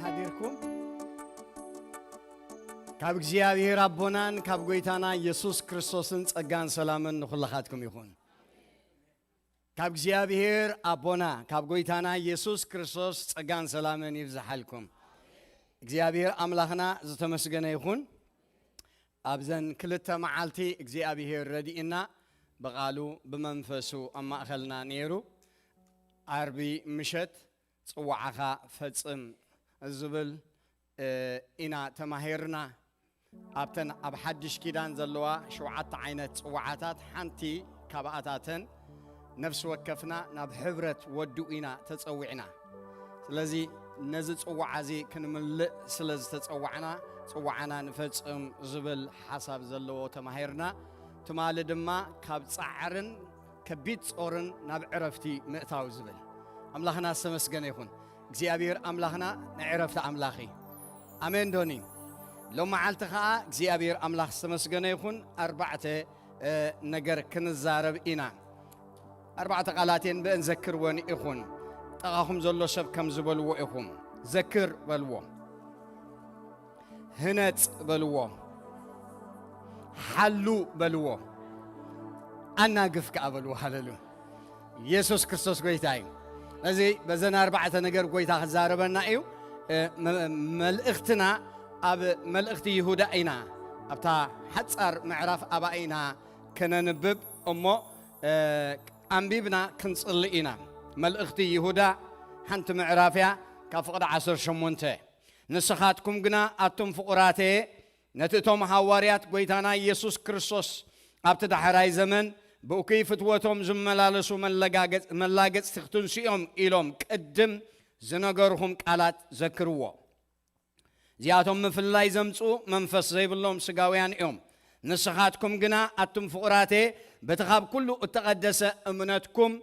ሓዲርኩም ካብ እግዚኣብሔር ኣቦናን ካብ ጎይታና ኢየሱስ ክርስቶስን ጸጋን ሰላምን ንኹላኻትኩም ይኹን። ካብ እግዚኣብሔር ኣቦና ካብ ጎይታና ኢየሱስ ክርስቶስ ጸጋን ሰላምን ይብዝሓልኩም። እግዚኣብሔር ኣምላኽና ዝተመስገነ ይኹን። ኣብዘን ክልተ መዓልቲ እግዚኣብሔር ረድእና ብቓሉ ብመንፈሱ ኣብ ማእኸልና ነይሩ። ዓርቢ ምሸት ጽዋዓኻ ፈጽም ዝብል፣ እ፣ ኢና ተማሂርና። ኣብተን ኣብ ሓድሽ ኪዳን ዘለዋ ሸውዓተ ዓይነት ጽዋዓታት ሓንቲ ካብኣታተን ነፍሲ ወከፍና ናብ ሕብረት ወድኡ ኢና ተጸዊዕና። ስለዚ ነዚ ጽዋዓ እዚ ክንምልእ ስለ ዝተጸዋዕና፣ ጽዋዓና ንፈጽም ዝብል ሓሳብ ዘለዎ ተማሂርና። ትማሊ ድማ ካብ ጻዕርን ከቢድ ጾርን ናብ ዕረፍቲ ምእታው ዝብል። ኣምላኽና ዝተመስገነ ይኹን። እግዚኣብሔር ኣምላኽና ናይ ዕረፍቲ ኣምላኽ እዩ። ኣሜን ዶኒ? ሎም መዓልቲ ኸዓ እግዚኣብሔር ኣምላኽ ዝተመስገነ ይኹን። ኣርባዕተ፣ እ፣ ነገር ክንዛረብ ኢና። ኣርባዕተ ቃላት እየን፣ ብእን ዘክርወን ኢኹን። ጠቓኹም ዘሎ ሰብ ከም ዝበልዎ ኢኹም። ዘክር በልዎ። ህነጽ በልዎ። ሓሉ በልዎ። ኣናግፍ ከኣ በልዎ። ሃሌሉያ። ኢየሱስ ክርስቶስ ጎይታ እዩ። እዚ በዘን ኣርባዕተ ነገር ጎይታ ክዛረበና እዩ። እ፣ መ-፣ መልእኽትና ኣብ መልእኽቲ ይሁዳ ኢና። ኣብታ ሓጻር ምዕራፍ ኣባኣ ኢና ከነንብብ እሞ፣ እ፣ ኣንቢብና ክንጽሊ ኢና። መልእኽቲ ይሁዳ ሓንቲ ምዕራፍ እያ፣ ካብ ፍቕዲ ዓሰርተ ሸሞንተ። ንስኻትኩም ግና ኣቱም ፍቑራተየ፣ ነቲ እቶም ሃዋርያት ጎይታና ኢየሱስ ክርስቶስ ኣብቲ ዳሕራይ ዘመን ብእኩይ ፍትወቶም ዝመላለሱ መለጋገጽ-፣ መላገጽቲ ክትንስኦም ኢሎም ቅድም ዝነገርኹም ቃላት ዘክርዎ። እዚኣቶም ምፍላይ ዘምጽኡ መንፈስ ዘይብሎም ስጋውያን እዮም። ንስኻትኩም ግና ኣቱም ፍቑራተየ፣ በቲ ካብ ኩሉ እተቐደሰ እምነትኩም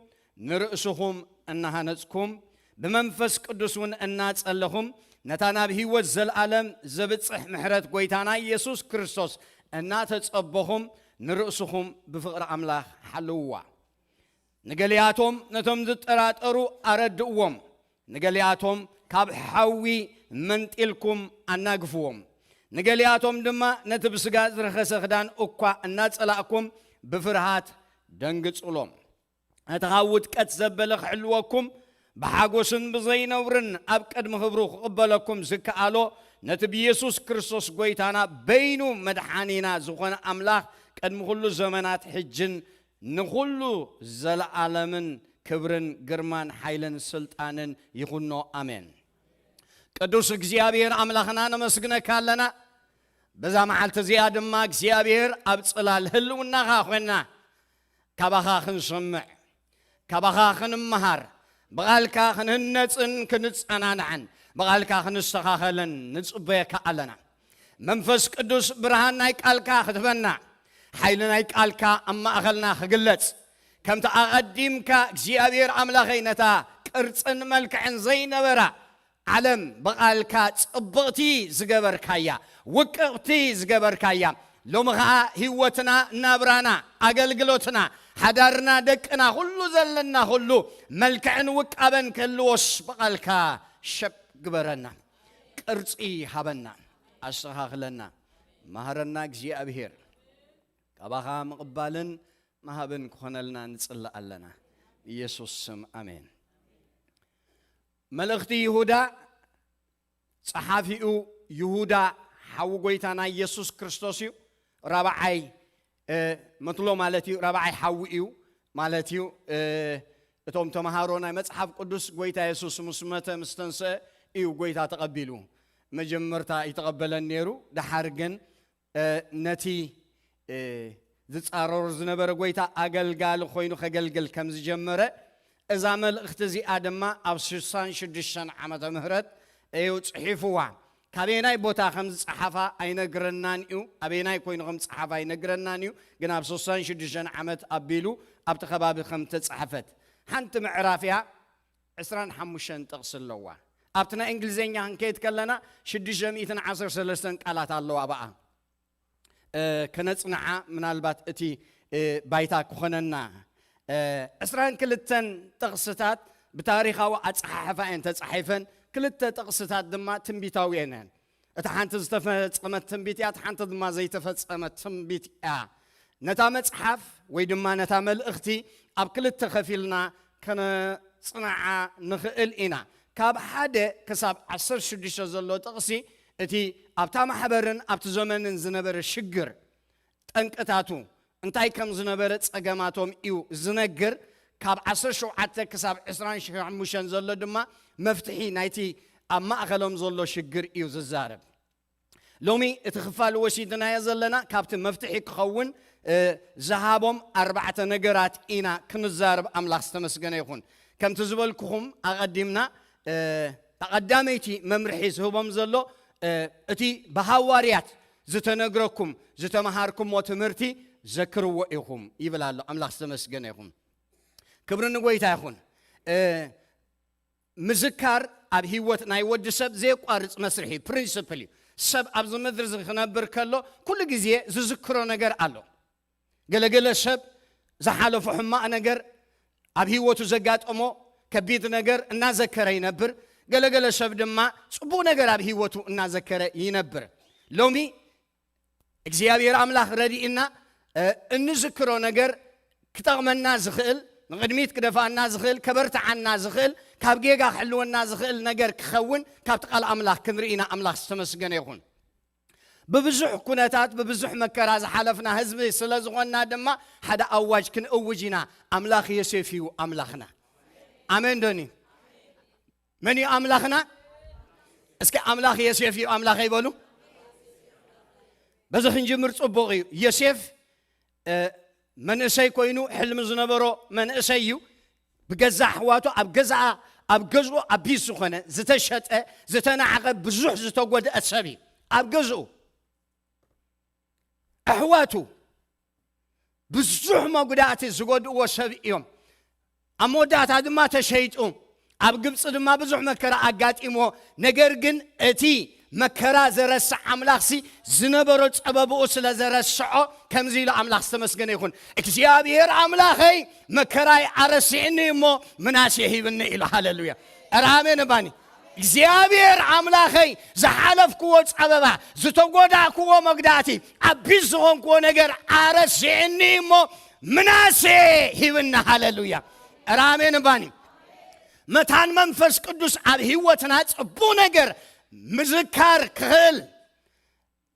ንርእስኹም እናሃነጽኩም፣ ብመንፈስ ቅዱስ እውን እናጸለኹም፣ ነታ ናብ ህይወት ዘለኣለም ዘብጽሕ ምሕረት ጐይታና ኢየሱስ ክርስቶስ እናተጸበኹም፣ ንርእስኹም ብፍቕሪ ኣምላኽ ሓልውዋ። ንገሊኣቶም ነቶም ዝጠራጠሩ ኣረድእዎም፣ ንገሊኣቶም ካብ ሓዊ መንጢልኩም ኣናግፍዎም፣ ንገሊኣቶም ድማ ነቲ ብስጋ ዝረኸሰ ክዳን እኳ እናጸላእኩም ብፍርሃት ደንግጹሎም። ነቲ ካብ ውድቀት ዘበለ ክሕልወኩም፣ ብሓጎስን ብዘይነውርን ኣብ ቅድሚ ክብሩ ክቕበለኩም ዝከኣሎ፣ ነቲ ብየሱስ ክርስቶስ ጐይታና በይኑ መድሓኒና ዝኾነ ኣምላኽ ቅድሚ ኵሉ ዘመናት ሕጅን ንኹሉ ዘለኣለምን ክብርን ግርማን ሓይልን ስልጣንን ይኹኖ። ኣሜን። ቅዱስ እግዚኣብሔር ኣምላኽና ነመስግነካ ኣለና። በዛ መዓልቲ እዚኣ ድማ እግዚኣብሔር ኣብ ጽላል ህልውናኻ ኾንና ካባኻ ክንሰምዕ፣ ካባኻ ክንመሃር፣ ብቓልካ ክንህነጽን ክንጸናንዕን፣ ብቓልካ ክንስተኻኸልን ንጽበየካ ኣለና። መንፈስ ቅዱስ ብርሃን ናይ ቃልካ ክትበና፣ ሓይሊ ናይ ቃልካ ኣብ ማእኸልና ክግለጽ፣ ከምቲ ኣቐዲምካ እግዚኣብሔር ኣምላኸይ ነታ ቅርጽን መልክዕን ዘይነበራ ዓለም ብቓልካ ጽብቕቲ ዝገበርካያ፣ ውቅቕቲ ዝገበርካያ፣ ሎሚ ኸኣ ህይወትና፣ ናብራና፣ ኣገልግሎትና፣ ሓዳርና፣ ደቅና፣ ኩሉ ዘለና ኩሉ መልክዕን ውቃበን ክህልዎስ ብቓልካ ሸብ ግበረና፣ ቅርጺ ሃበና፣ ኣስተኻኽለና፣ መሃረና እግዚኣብሔር። ካባኻ ምቕባልን ምሃብን ክኾነልና ንጽሊ ኣለና። ኢየሱስ ስም ኣሜን። መልእኽቲ ይሁዳ ጸሓፊኡ ይሁዳ ሓዊ ጐይታና ኢየሱስ ክርስቶስ እዩ። ራብዓይ፣ እ፣ መትሎ ማለት እዩ። ራብዓይ ሓዊ እዩ ማለት እዩ። እ፣ እቶም ተምሃሮ ናይ መጽሓፍ ቅዱስ ጐይታ የሱስ ምስ መተ ምስ ተንስአ እዩ ጐይታ ተቐቢሉ። መጀመርታ ይተቐበለን ነይሩ። ደሓር ግን፣ እ፣ ነቲ፣ እ፣ ዝጻረሮ ዝነበረ ጐይታ ኣገልጋሊ ኮይኑ ከገልግል ከም ዝጀመረ፣ እዛ መልእኽቲ እዚኣ ድማ ኣብ ስሳን ሽዱሽተን ዓመተ ምህረት እዩ ጽሒፍዋ። ካበየናይ ቦታ ከም ዝጸሓፋ ኣይነግረናን እዩ፣ ኣበየናይ ኮይኑ ከም ዝጸሓፋ ኣይነግረናን እዩ፣ ግን ኣብ ስሳን ሽዱሽተን ዓመት ኣቢሉ ኣብቲ ከባቢ ከም ተጻሕፈት። ሓንቲ ምዕራፍ እያ፣ ዕስራን ሓሙሽተን ጥቕሲ ኣለዋ። ኣብቲ ናይ እንግሊዝኛ ክንከይድ ከለና ሽዱሽተ ሚእትን ዓሰርተ ሰለስተን ቃላት ኣለዋ ብኣ። እ፣ ከነጽንዓ ምናልባት እቲ፣ እ፣ ባይታ ክኾነና። እ፣ ዕስራን ክልተን ጥቕስታት ብታሪኻዊ ኣጸሓሕፋ እየን ተጻሒፈን። ክልተ ጥቕስታት ድማ ትንቢታዊ እየን። እታ ሓንቲ ዝተፈጸመት ትንቢት እያ፣ እታ ሓንቲ ድማ ዘይተፈጸመት ትንቢት እያ። ነታ መጽሓፍ ወይ ድማ ነታ መልእኽቲ ኣብ ክልተ ከፊልና ከነጽንዓ ንኽእል ኢና። ካብ ሓደ ክሳብ ዓሰርተ ሽዱሽተ ዘሎ ጥቕሲ እቲ ኣብታ ማሕበርን ኣብቲ ዘመንን ዝነበረ ሽግር፣ ጠንቅታቱ እንታይ ከም ዝነበረ፣ ጸገማቶም እዩ ዝነግር። ካብ ዓሰርተ ሸውዓተ ክሳብ ዕስራን ሓሙሽተን ዘሎ ድማ መፍትሒ ናይቲ ኣብ ማእከሎም ዘሎ ሽግር እዩ ዝዛረብ። ሎሚ እቲ ክፋል ወሲድናዮ ዘለና ካብቲ መፍትሒ ክኸውን ዝሃቦም ኣርባዕተ ነገራት ኢና ክንዛረብ። ኣምላኽ ዝተመስገነ ይኹን። ከምቲ ዝበልኩኹም ኣቐዲምና፣ ተቐዳመይቲ መምርሒ ዝህቦም ዘሎ እቲ ብሃዋርያት ዝተነግረኩም ዝተምሃርኩሞ ትምህርቲ ዘክርዎ ኢኹም ይብል ኣሎ። ኣምላኽ ዝተመስገነ ይኹን። ክብሪ ንጎይታ ይኹን። ምዝካር ኣብ ህይወት ናይ ወዲ ሰብ ዘየቋርጽ መስርሒ፣ ፕሪንስፕል እዩ። ሰብ ኣብዚ ምድሪ እዚ ክነብር ከሎ ኩሉ ግዜ ዝዝክሮ ነገር ኣሎ። ገለገለ ሰብ ዝሓለፎ ሕማቕ ነገር፣ ኣብ ህይወቱ ዘጋጠሞ ከቢድ ነገር እናዘከረ ይነብር። ገለገለ ሰብ ድማ ጽቡቕ ነገር ኣብ ህይወቱ እናዘከረ ይነብር። ሎሚ እግዚኣብሔር ኣምላኽ ረድእና፣ እንዝክሮ ነገር ክጠቕመና ዝኽእል፣ ንቕድሚት ክደፋና ዝኽእል፣ ከበርትዓና ዝኽእል፣ ካብ ጌጋ ክሕልወና ዝኽእል ነገር ክኸውን ካብቲ ቃል ኣምላኽ ክንርኢ ኢና። ኣምላኽ ዝተመስገነ ይኹን። ብብዙሕ ኩነታት ብብዙሕ መከራ ዝሓለፍና ህዝቢ ስለ ዝኾንና ድማ ሓደ ኣዋጅ ክንእውጅ ኢና። ኣምላኽ ዮሴፍ እዩ ኣምላኽና። ኣሜን ዶኒ? መን እዩ ኣምላኽና? እስኪ ኣምላኽ ዮሴፍ እዩ ኣምላኸይ በሉ። በዚ ክንጅምር ጽቡቕ እዩ። ዮሴፍ መንእሰይ ኮይኑ ሕልሚ ዝነበሮ መንእሰይ እዩ። ብገዛ ኣሕዋቱ ኣብ ገዛኣ ኣብ ገዝኡ ኣቢስ ዝኾነ ዝተሸጠ ዝተናዕቐ ብዙሕ ዝተጎድአ ሰብ እዩ። ኣብ ገዝኡ ኣሕዋቱ ብዙሕ መጉዳእቲ ዝጎድእዎ ሰብ እዮም። ኣብ መወዳእታ ድማ ተሸይጡ ኣብ ግብፂ ድማ ብዙሕ መከራ ኣጋጢሞ። ነገር ግን እቲ መከራ ዘረስዕ ኣምላኽሲ ዝነበሮ ፀበብኡ ስለ ዘረስዖ ከምዚ ኢሉ ኣምላኽ ዝተመስገነ ይኹን። እግዚኣብሔር ኣምላኸይ መከራይ ኣረሲዕኒ እሞ ምናሴ ሂብኒ ኢሉ። ሃሌሉያ። ኧረ ኣሜን እባኒ። እግዚኣብሔር ኣምላኸይ ዝሓለፍክዎ ጸበባ፣ ዝተጎዳእክዎ መጉዳእቲ፣ ኣቢስ ዝኾንክዎ ነገር ኣረሲዕኒ እሞ ምናሴ ሂብና። ሃሌሉያ። ኧረ ኣሜን እባኒ። መታን መንፈስ ቅዱስ ኣብ ህይወትና ጽቡቕ ነገር ምዝካር ክኽእል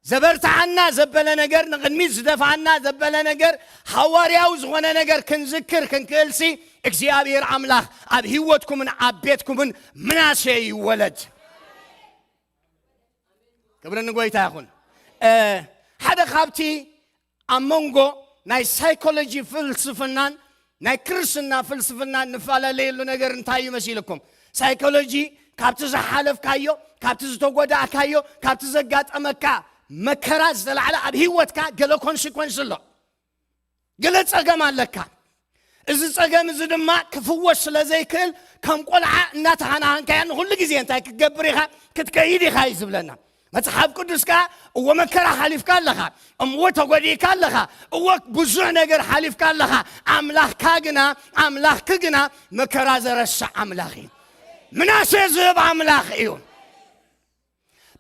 ዘበርትዓና ዘበለ ነገር፣ ንቕድሚት ዝደፍኣና ዘበለ ነገር፣ ሃዋርያዊ ዝኾነ ነገር ክንዝክር ክንክእልሲ እግዚኣብሔር ኣምላኽ ኣብ ህይወትኩምን ኣብ ቤትኩምን ምናሴ ይወለድ። ክብሪ ንጎይታ ይኹን። ሓደ ካብቲ ኣብ መንጎ ናይ ሳይኮሎጂ ፍልስፍናን ናይ ክርስትና ፍልስፍናን ንፈላለየሉ ነገር እንታይ እዩ መሲልኩም? ሳይኮሎጂ ካብቲ ዝሓለፍካዮ፣ ካብቲ ዝተጎዳእካዮ፣ ካብቲ ዘጋጠመካ መከራ ዝተላዕለ ኣብ ህይወትካ ገለ ኮንሲኮንስ ኣሎ። ገለ ጸገም ኣለካ። እዚ ጸገም እዚ ድማ ክፍወስ ስለ ዘይክእል ከም ቆልዓ እናተሃናሃንካያ ንኹሉ ግዜ እንታይ ክትገብር ኢኻ? ክትከይድ ኢኻ እዩ ዝብለና። መጽሓፍ ቅዱስ ከኣ እወ መከራ ሓሊፍካ ኣለኻ፣ እወ ተጎዲእካ ኣለኻ፣ እወ ብዙሕ ነገር ሓሊፍካ ኣለኻ። ኣምላኽካ ግና፣ ኣምላኽኪ ግና መከራ ዘረስዕ ኣምላኽ እዩ። ምናሴ ዝህብ ኣምላኽ እዩ።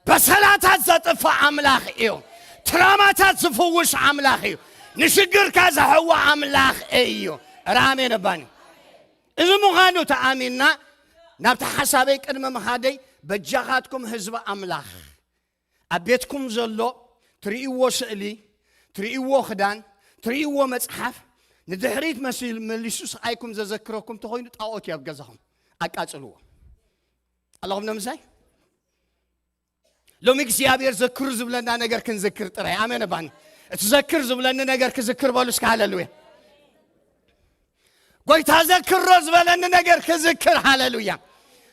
በሰላታት ዘጥፍእ ኣምላኽ እዩ። ትራማታት ዝፍውስ ኣምላኽ እዩ። ንሽግርካ ዘሕዊ ኣምላኽ እዩ። ራሜን እባኒ። እዚ ምዃኑ ተኣሚንና ናብቲ ሓሳበይ ቅድሚ ምኻደይ በጃኻትኩም ህዝቢ ኣምላኽ ኣብ ቤትኩም ዘሎ ትርእይዎ ስእሊ፣ ትርእይዎ ክዳን፣ ትርእይዎ መጽሓፍ ንድሕሪት መሲል መሊሱ ስቓይኩም ዘዘክረኩም ተኾይኑ ጣዖት እዩ ኣብ ገዛኹም። ኣቃጽልዎ። ኣለኹም ነምሳይ? ሎሚ እግዚኣብሔር ዘክሩ ዝብለና ነገር ክንዝክር ጥራይ። ኣሜን እባኒ። እቲ ዘክር ዝብለኒ ነገር ክዝክር በሉ እስከ ሃሌሉያ። ጎይታ ዘክሮ ዝበለኒ ነገር ክዝክር። ሃሌሉያ።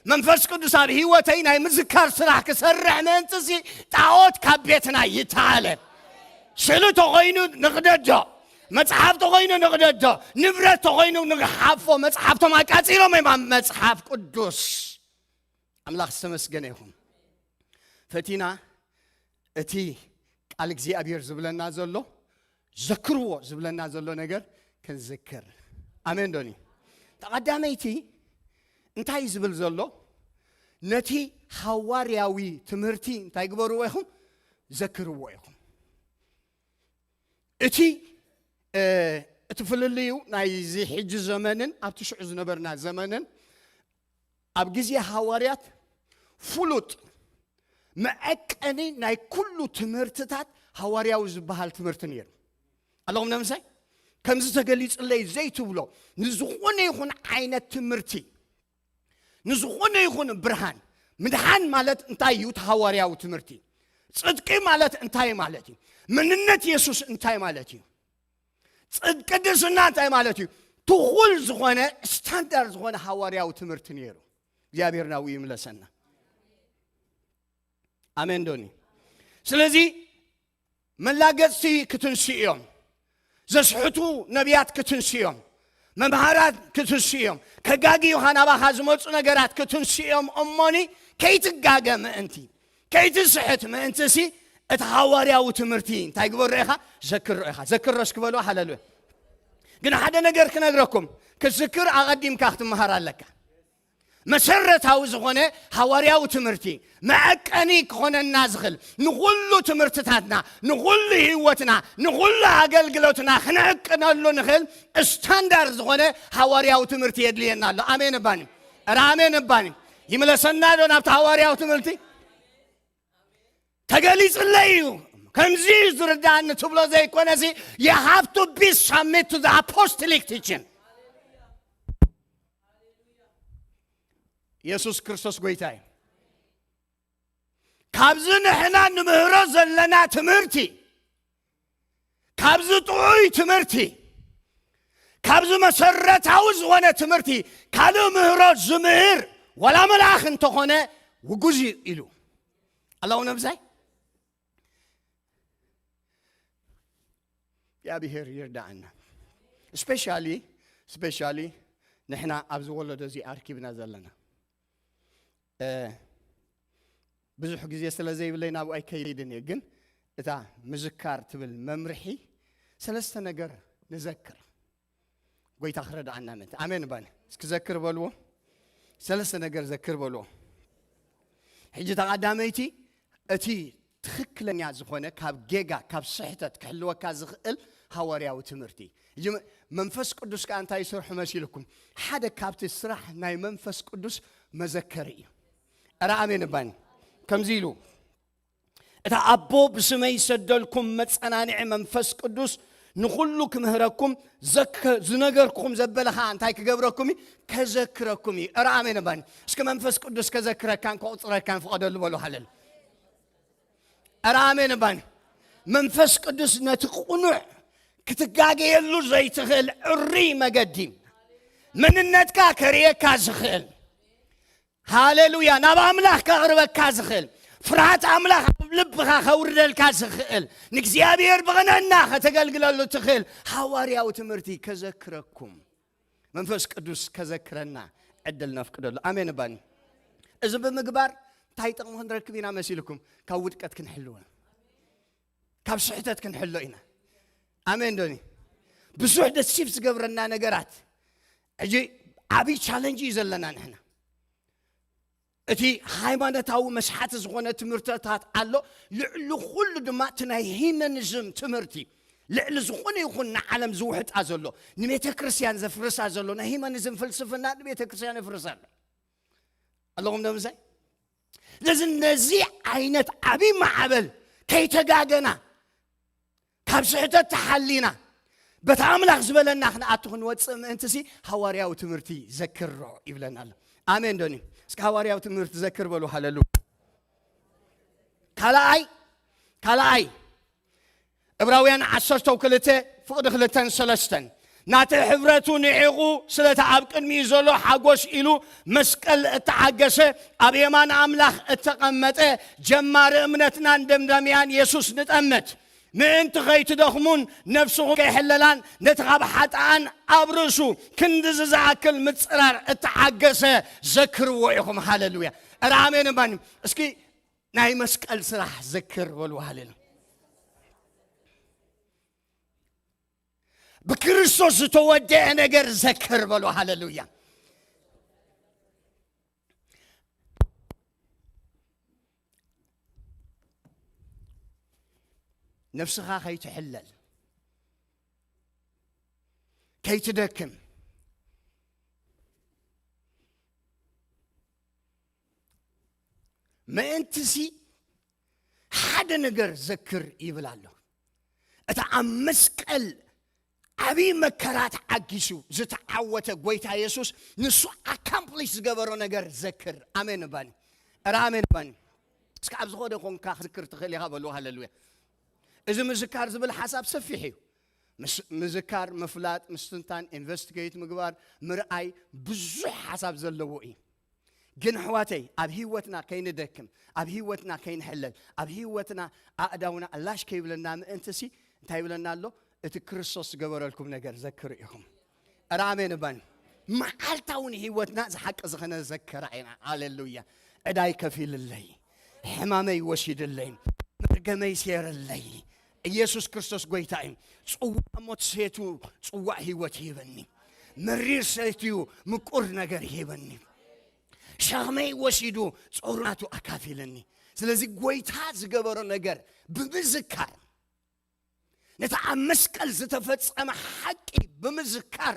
መንፈስ ቅዱስ ኣብ ህይወተይ ናይ ምዝካር ስራሕ ክሰርሕ ምእንትሲ ጣዖት ካብ ቤትና ይተሃለ። ስእሊ ተኾይኑ ንቕደዶ፣ መጽሓፍ ተኾይኑ ንቕደዶ፣ ንብረት ተኾይኑ ንግሓፎ። መጽሓፍቶም ኣቃጺሎም እዮም ኣብ መጽሓፍ ቅዱስ። ኣምላኽ ዝተመስገነ ይኹን። ፈቲና እቲ ቃል እግዚኣብሔር ዝብለና ዘሎ፣ ዘክርዎ ዝብለና ዘሎ ነገር ክንዝክር። ኣሜን ዶኒ? ተቐዳመይቲ እንታይ ዝብል ዘሎ? ነቲ ሃዋርያዊ ትምህርቲ እንታይ ግበርዎ ኢኹም? ዘክርዎ ኢኹም። እቲ እቲ ፍልልዩ ናይዚ ሕጂ ዘመንን ኣብቲ ሽዑ ዝነበርና ዘመንን፣ ኣብ ግዜ ሃዋርያት ፍሉጥ መዐቀኒ ናይ ኩሉ ትምህርትታት ሃዋርያዊ ዝበሃል ትምህርቲ ነይሩ። ኣለኹም ነምሳይ? ከምዚ ተገሊጽለይ ዘይትብሎ ንዝኾነ ይኹን ዓይነት ትምህርቲ፣ ንዝኾነ ይኹን ብርሃን፣ ምድሓን ማለት እንታይ እዩ? እቲ ሃዋርያዊ ትምህርቲ። ጽድቂ ማለት እንታይ ማለት እዩ? መንነት የሱስ እንታይ ማለት እዩ? ጽድቂ ቅድስና እንታይ ማለት እዩ? ትኹል ዝኾነ ስታንዳርድ ዝኾነ ሃዋርያዊ ትምህርቲ ነይሩ። እግዚኣብሔር ናብኡ ይምለሰና። ኣሜን ዶኒ? ስለዚ መላገጽቲ ክትንስኡ እዮም። ዘስሕቱ ነቢያት ክትንስኡ እዮም። መምሃራት ክትንስኡ እዮም። ከጋግዩኻ ናባኻ ዝመጹ ነገራት ክትንስኡ እዮም። እሞኒ ከይትጋገ ምእንቲ፣ ከይትስሕት ምእንቲ ሲ እቲ ሃዋርያዊ ትምህርቲ እንታይ ግበሮ ኢኻ? ዘክሮ ኢኻ። ዘክሮ እስኪ በልዎ። ሃለሉያ። ግን ሓደ ነገር ክነግረኩም፣ ክትዝክር ኣቐዲምካ ክትመሃር ኣለካ። መሰረታዊ ዝኾነ ሃዋርያዊ ትምህርቲ መዐቀኒ ክኾነና ዝኽእል፣ ንኹሉ ትምህርትታትና፣ ንኹሉ ህይወትና፣ ንኹሉ ኣገልግሎትና ክነዕቅነሉ ንኽእል ስታንዳርድ ዝኾነ ሃዋርያዊ ትምህርቲ የድልየና ኣሎ። ኣሜን እባኒ። ኧረ ኣሜን እባኒ። ይምለሰና ዶ ናብቲ ሃዋርያዊ ትምህርቲ? ተገሊጽለይ እዩ። ከምዚ እዩ ዝርዳእኒ ትብሎ ዘይኮነሲ፣ you have to be submit to the apostolic teaching. የሱስ ክርስቶስ ጎይታ እዩ። ካብዚ ንሕና ንምህሮ ዘለና ትምህርቲ፣ ካብዚ ጥዑይ ትምህርቲ፣ ካብዚ መሰረታዊ ዝኾነ ትምህርቲ ካልእ ምህሮ ዝምህር ዋላ መልኣኽ እንተኾነ ውጉዝ እዩ ኢሉ ኣለዉ ነብዛይ። እግዚኣብሔር ይርዳእና። ስፔሻሊ ስፔሻሊ ንሕና ኣብዚ ወለዶ እዚ ኣርኪብና ዘለና ብዙሕ ግዜ ስለ ዘይብለይ ናብኡ ኣይከይድን እየ። ግን እታ ምዝካር ትብል መምርሒ ሰለስተ ነገር ንዘክር። ጎይታ ክረድኣና ምእንቲ። ኣሜን ባኒ። እስኪ ዘክር በልዎ። ሰለስተ ነገር ዘክር በልዎ። ሕጂ እታ ቀዳመይቲ እቲ ትኽክለኛ ዝኾነ ካብ ጌጋ ካብ ስሕተት ክሕልወካ ዝኽእል ሃዋርያዊ ትምህርቲ። ሕጂ መ-፣ መንፈስ ቅዱስ ከኣ እንታይ ይሰርሑ መሲልኩም? ሓደ ካብቲ ስራሕ ናይ መንፈስ ቅዱስ መዘከሪ እዩ። እረ ኣሜን ባኒ። ከምዚ ኢሉ እታ ኣቦ ብስመይ ይሰደልኩም መጸናንዒ መንፈስ ቅዱስ ንኹሉ ክምህረኩም ዘክ-፣ ዝነገርኩኹም ዘበለ ኸዓ እንታይ ክገብረኩም እዩ? ከዘክረኩም እዩ። እረ ኣሜን እባኒ። እስኪ መንፈስ ቅዱስ ከዘክረካን ከቑጽረካን ፍቐደሉ በሉ። ሃለሉ። እረ ኣሜን እባኒ። መንፈስ ቅዱስ ነቲ ቅኑዕ ክትጋገየሉ ዘይትኽእል ዕሪ መገዲ መንነትካ ከርእየካ ዝኽእል ሃሌሉያ። ናብ ኣምላኽ ከቕርበካ ዝኽእል፣ ፍርሃት ኣምላኽ ኣብ ልብኻ ከውርደልካ ዝኽእል፣ ንእግዚኣብሔር ብቕንዕና ከተገልግለሉ ትኽእል ሃዋርያዊ ትምህርቲ ከዘክረኩም፣ መንፈስ ቅዱስ ከዘክረና ዕድል ነፍቅደሉ። ኣሜን እባኒ። እዚ ብምግባር እንታይ ጥቕሚ ክንረክብ ኢና መሲልኩም? ካብ ውድቀት ክንሕልወ፣ ካብ ስሕተት ክንሕሎ ኢና። ኣሜን ዶኒ? ብዙሕ ደሲፍ ዝገብረና ነገራት። ሕጂ ዓብዪ ቻለንጅ እዩ ዘለና ንሕና። እቲ ሃይማኖታዊ መስሓቲ ዝኾነ ትምህርትታት ኣሎ። ልዕሊ ኩሉ ድማ እቲ ናይ ሂመኒዝም ትምህርቲ፣ ልዕሊ ዝኾነ ይኹን ንዓለም ዝውሕጣ ዘሎ፣ ንቤተ ክርስቲያን ዘፍርሳ ዘሎ ናይ ሂመኒዝም ፍልስፍና ንቤተ ክርስቲያን የፍርሳ ኣሎ። ኣለኹም ዶ ምሳይ? ስለዚ ነዚ ዓይነት ዓብዪ ማዕበል ከይተጋገና፣ ካብ ስሕተት ተሓሊና፣ በቲ ኣምላኽ ዝበለና ክንኣቱ ክንወፅእ ምእንትሲ ሃዋርያዊ ትምህርቲ ዘክሮ ይብለና ኣሎ። ኣሜን ዶኒ? እስኪ ሃዋርያዊ ትምህርቲ ዘክር በሉ። ሃለሉ። ካልኣይ፣ ካልኣይ፣ ዕብራውያን ዓሰርተ ክልተ ፍቕዲ ክልተን ሰለስተን፣ ናቲ ሕብረቱ ንዒቑ ስለቲ ኣብ ቅድሚኡ ዘሎ ሓጎስ ኢሉ መስቀል እተዓገሰ፣ ኣብ የማን ኣምላኽ እተቐመጠ፣ ጀማሪ እምነትናን ደምዳሚኣን የሱስ ንጠምት። ምእንቲ ኸይትደኽሙን ነፍስኹም ከይሕለላን ነቲ ካብ ሓጥኣን ኣብ ርእሱ ክንድዚ ዝኣክል ምጽራር እተዓገሰ ዘክርዎ ኢኹም። ሃሌሉያ። እረ ኣሜን እባኒ። እስኪ ናይ መስቀል ስራሕ ዘክር በሉ። ሃሌሉያ። ብክርስቶስ ዝተወደአ ነገር ዘክር በሉ። ሃሌሉያ። ነፍስኻ ከይትሕለል፣ ከይትደክም፣ ምእንትሲ ሓደ ነገር ዘክር ይብል ኣሎ። እቲ ኣብ መስቀል ዓብዪ መከራ ተዓጊሱ ዝተዓወተ ጎይታ የሱስ፣ ንሱ ኣካምፕሊሽ ዝገበሮ ነገር ዘክር። ኣሜን እባኒ። እረ ኣሜን እባኒ። እስከ ኣብ ዝኾነ ኮንካ ክዝክር ትኽእል ኢኻ በሉ። ሃሌሉያ። እዚ ምዝካር ዝብል ሓሳብ ሰፊሕ እዩ። ምስ-፣ ምዝካር፣ ምፍላጥ፣ ምስትንታን፣ ኢንቨስቲጌት ምግባር፣ ምርኣይ ብዙሕ ሓሳብ ዘለዎ እዩ። ግን ኣሕዋተይ፣ ኣብ ህይወትና ከይንደክም፣ ኣብ ህይወትና ከይንሕለል፣ ኣብ ህይወትና ኣእዳውና ኣላሽ ከይብለና ምእንትሲ እንታይ ይብለና ኣሎ? እቲ ክርስቶስ ዝገበረልኩም ነገር ዘክሩ ኢኹም። እረ ኣሜን እባን። መዓልታዊ ንህይወትና ዝሓቂ ዝኸነ ዘከራ ኢና። ሃሌሉያ። ዕዳይ ከፊልለይ፣ ሕማመይ ወሲድለይ፣ መርገመይ ሴርለይ። ኢየሱስ ክርስቶስ ጎይታ እዩ። ጽዋዕ ሞት ሴቱ ጽዋዕ ህይወት ይህበኒ። መሪር ሰትዩ ምቁር ነገር ይህበኒ። ሸኽመይ ወሲዱ ጾርናቱ ኣካፊለኒ። ስለዚ ጎይታ ዝገበሮ ነገር ብምዝካር፣ ነቲ ኣብ መስቀል ዝተፈጸመ ሓቂ ብምዝካር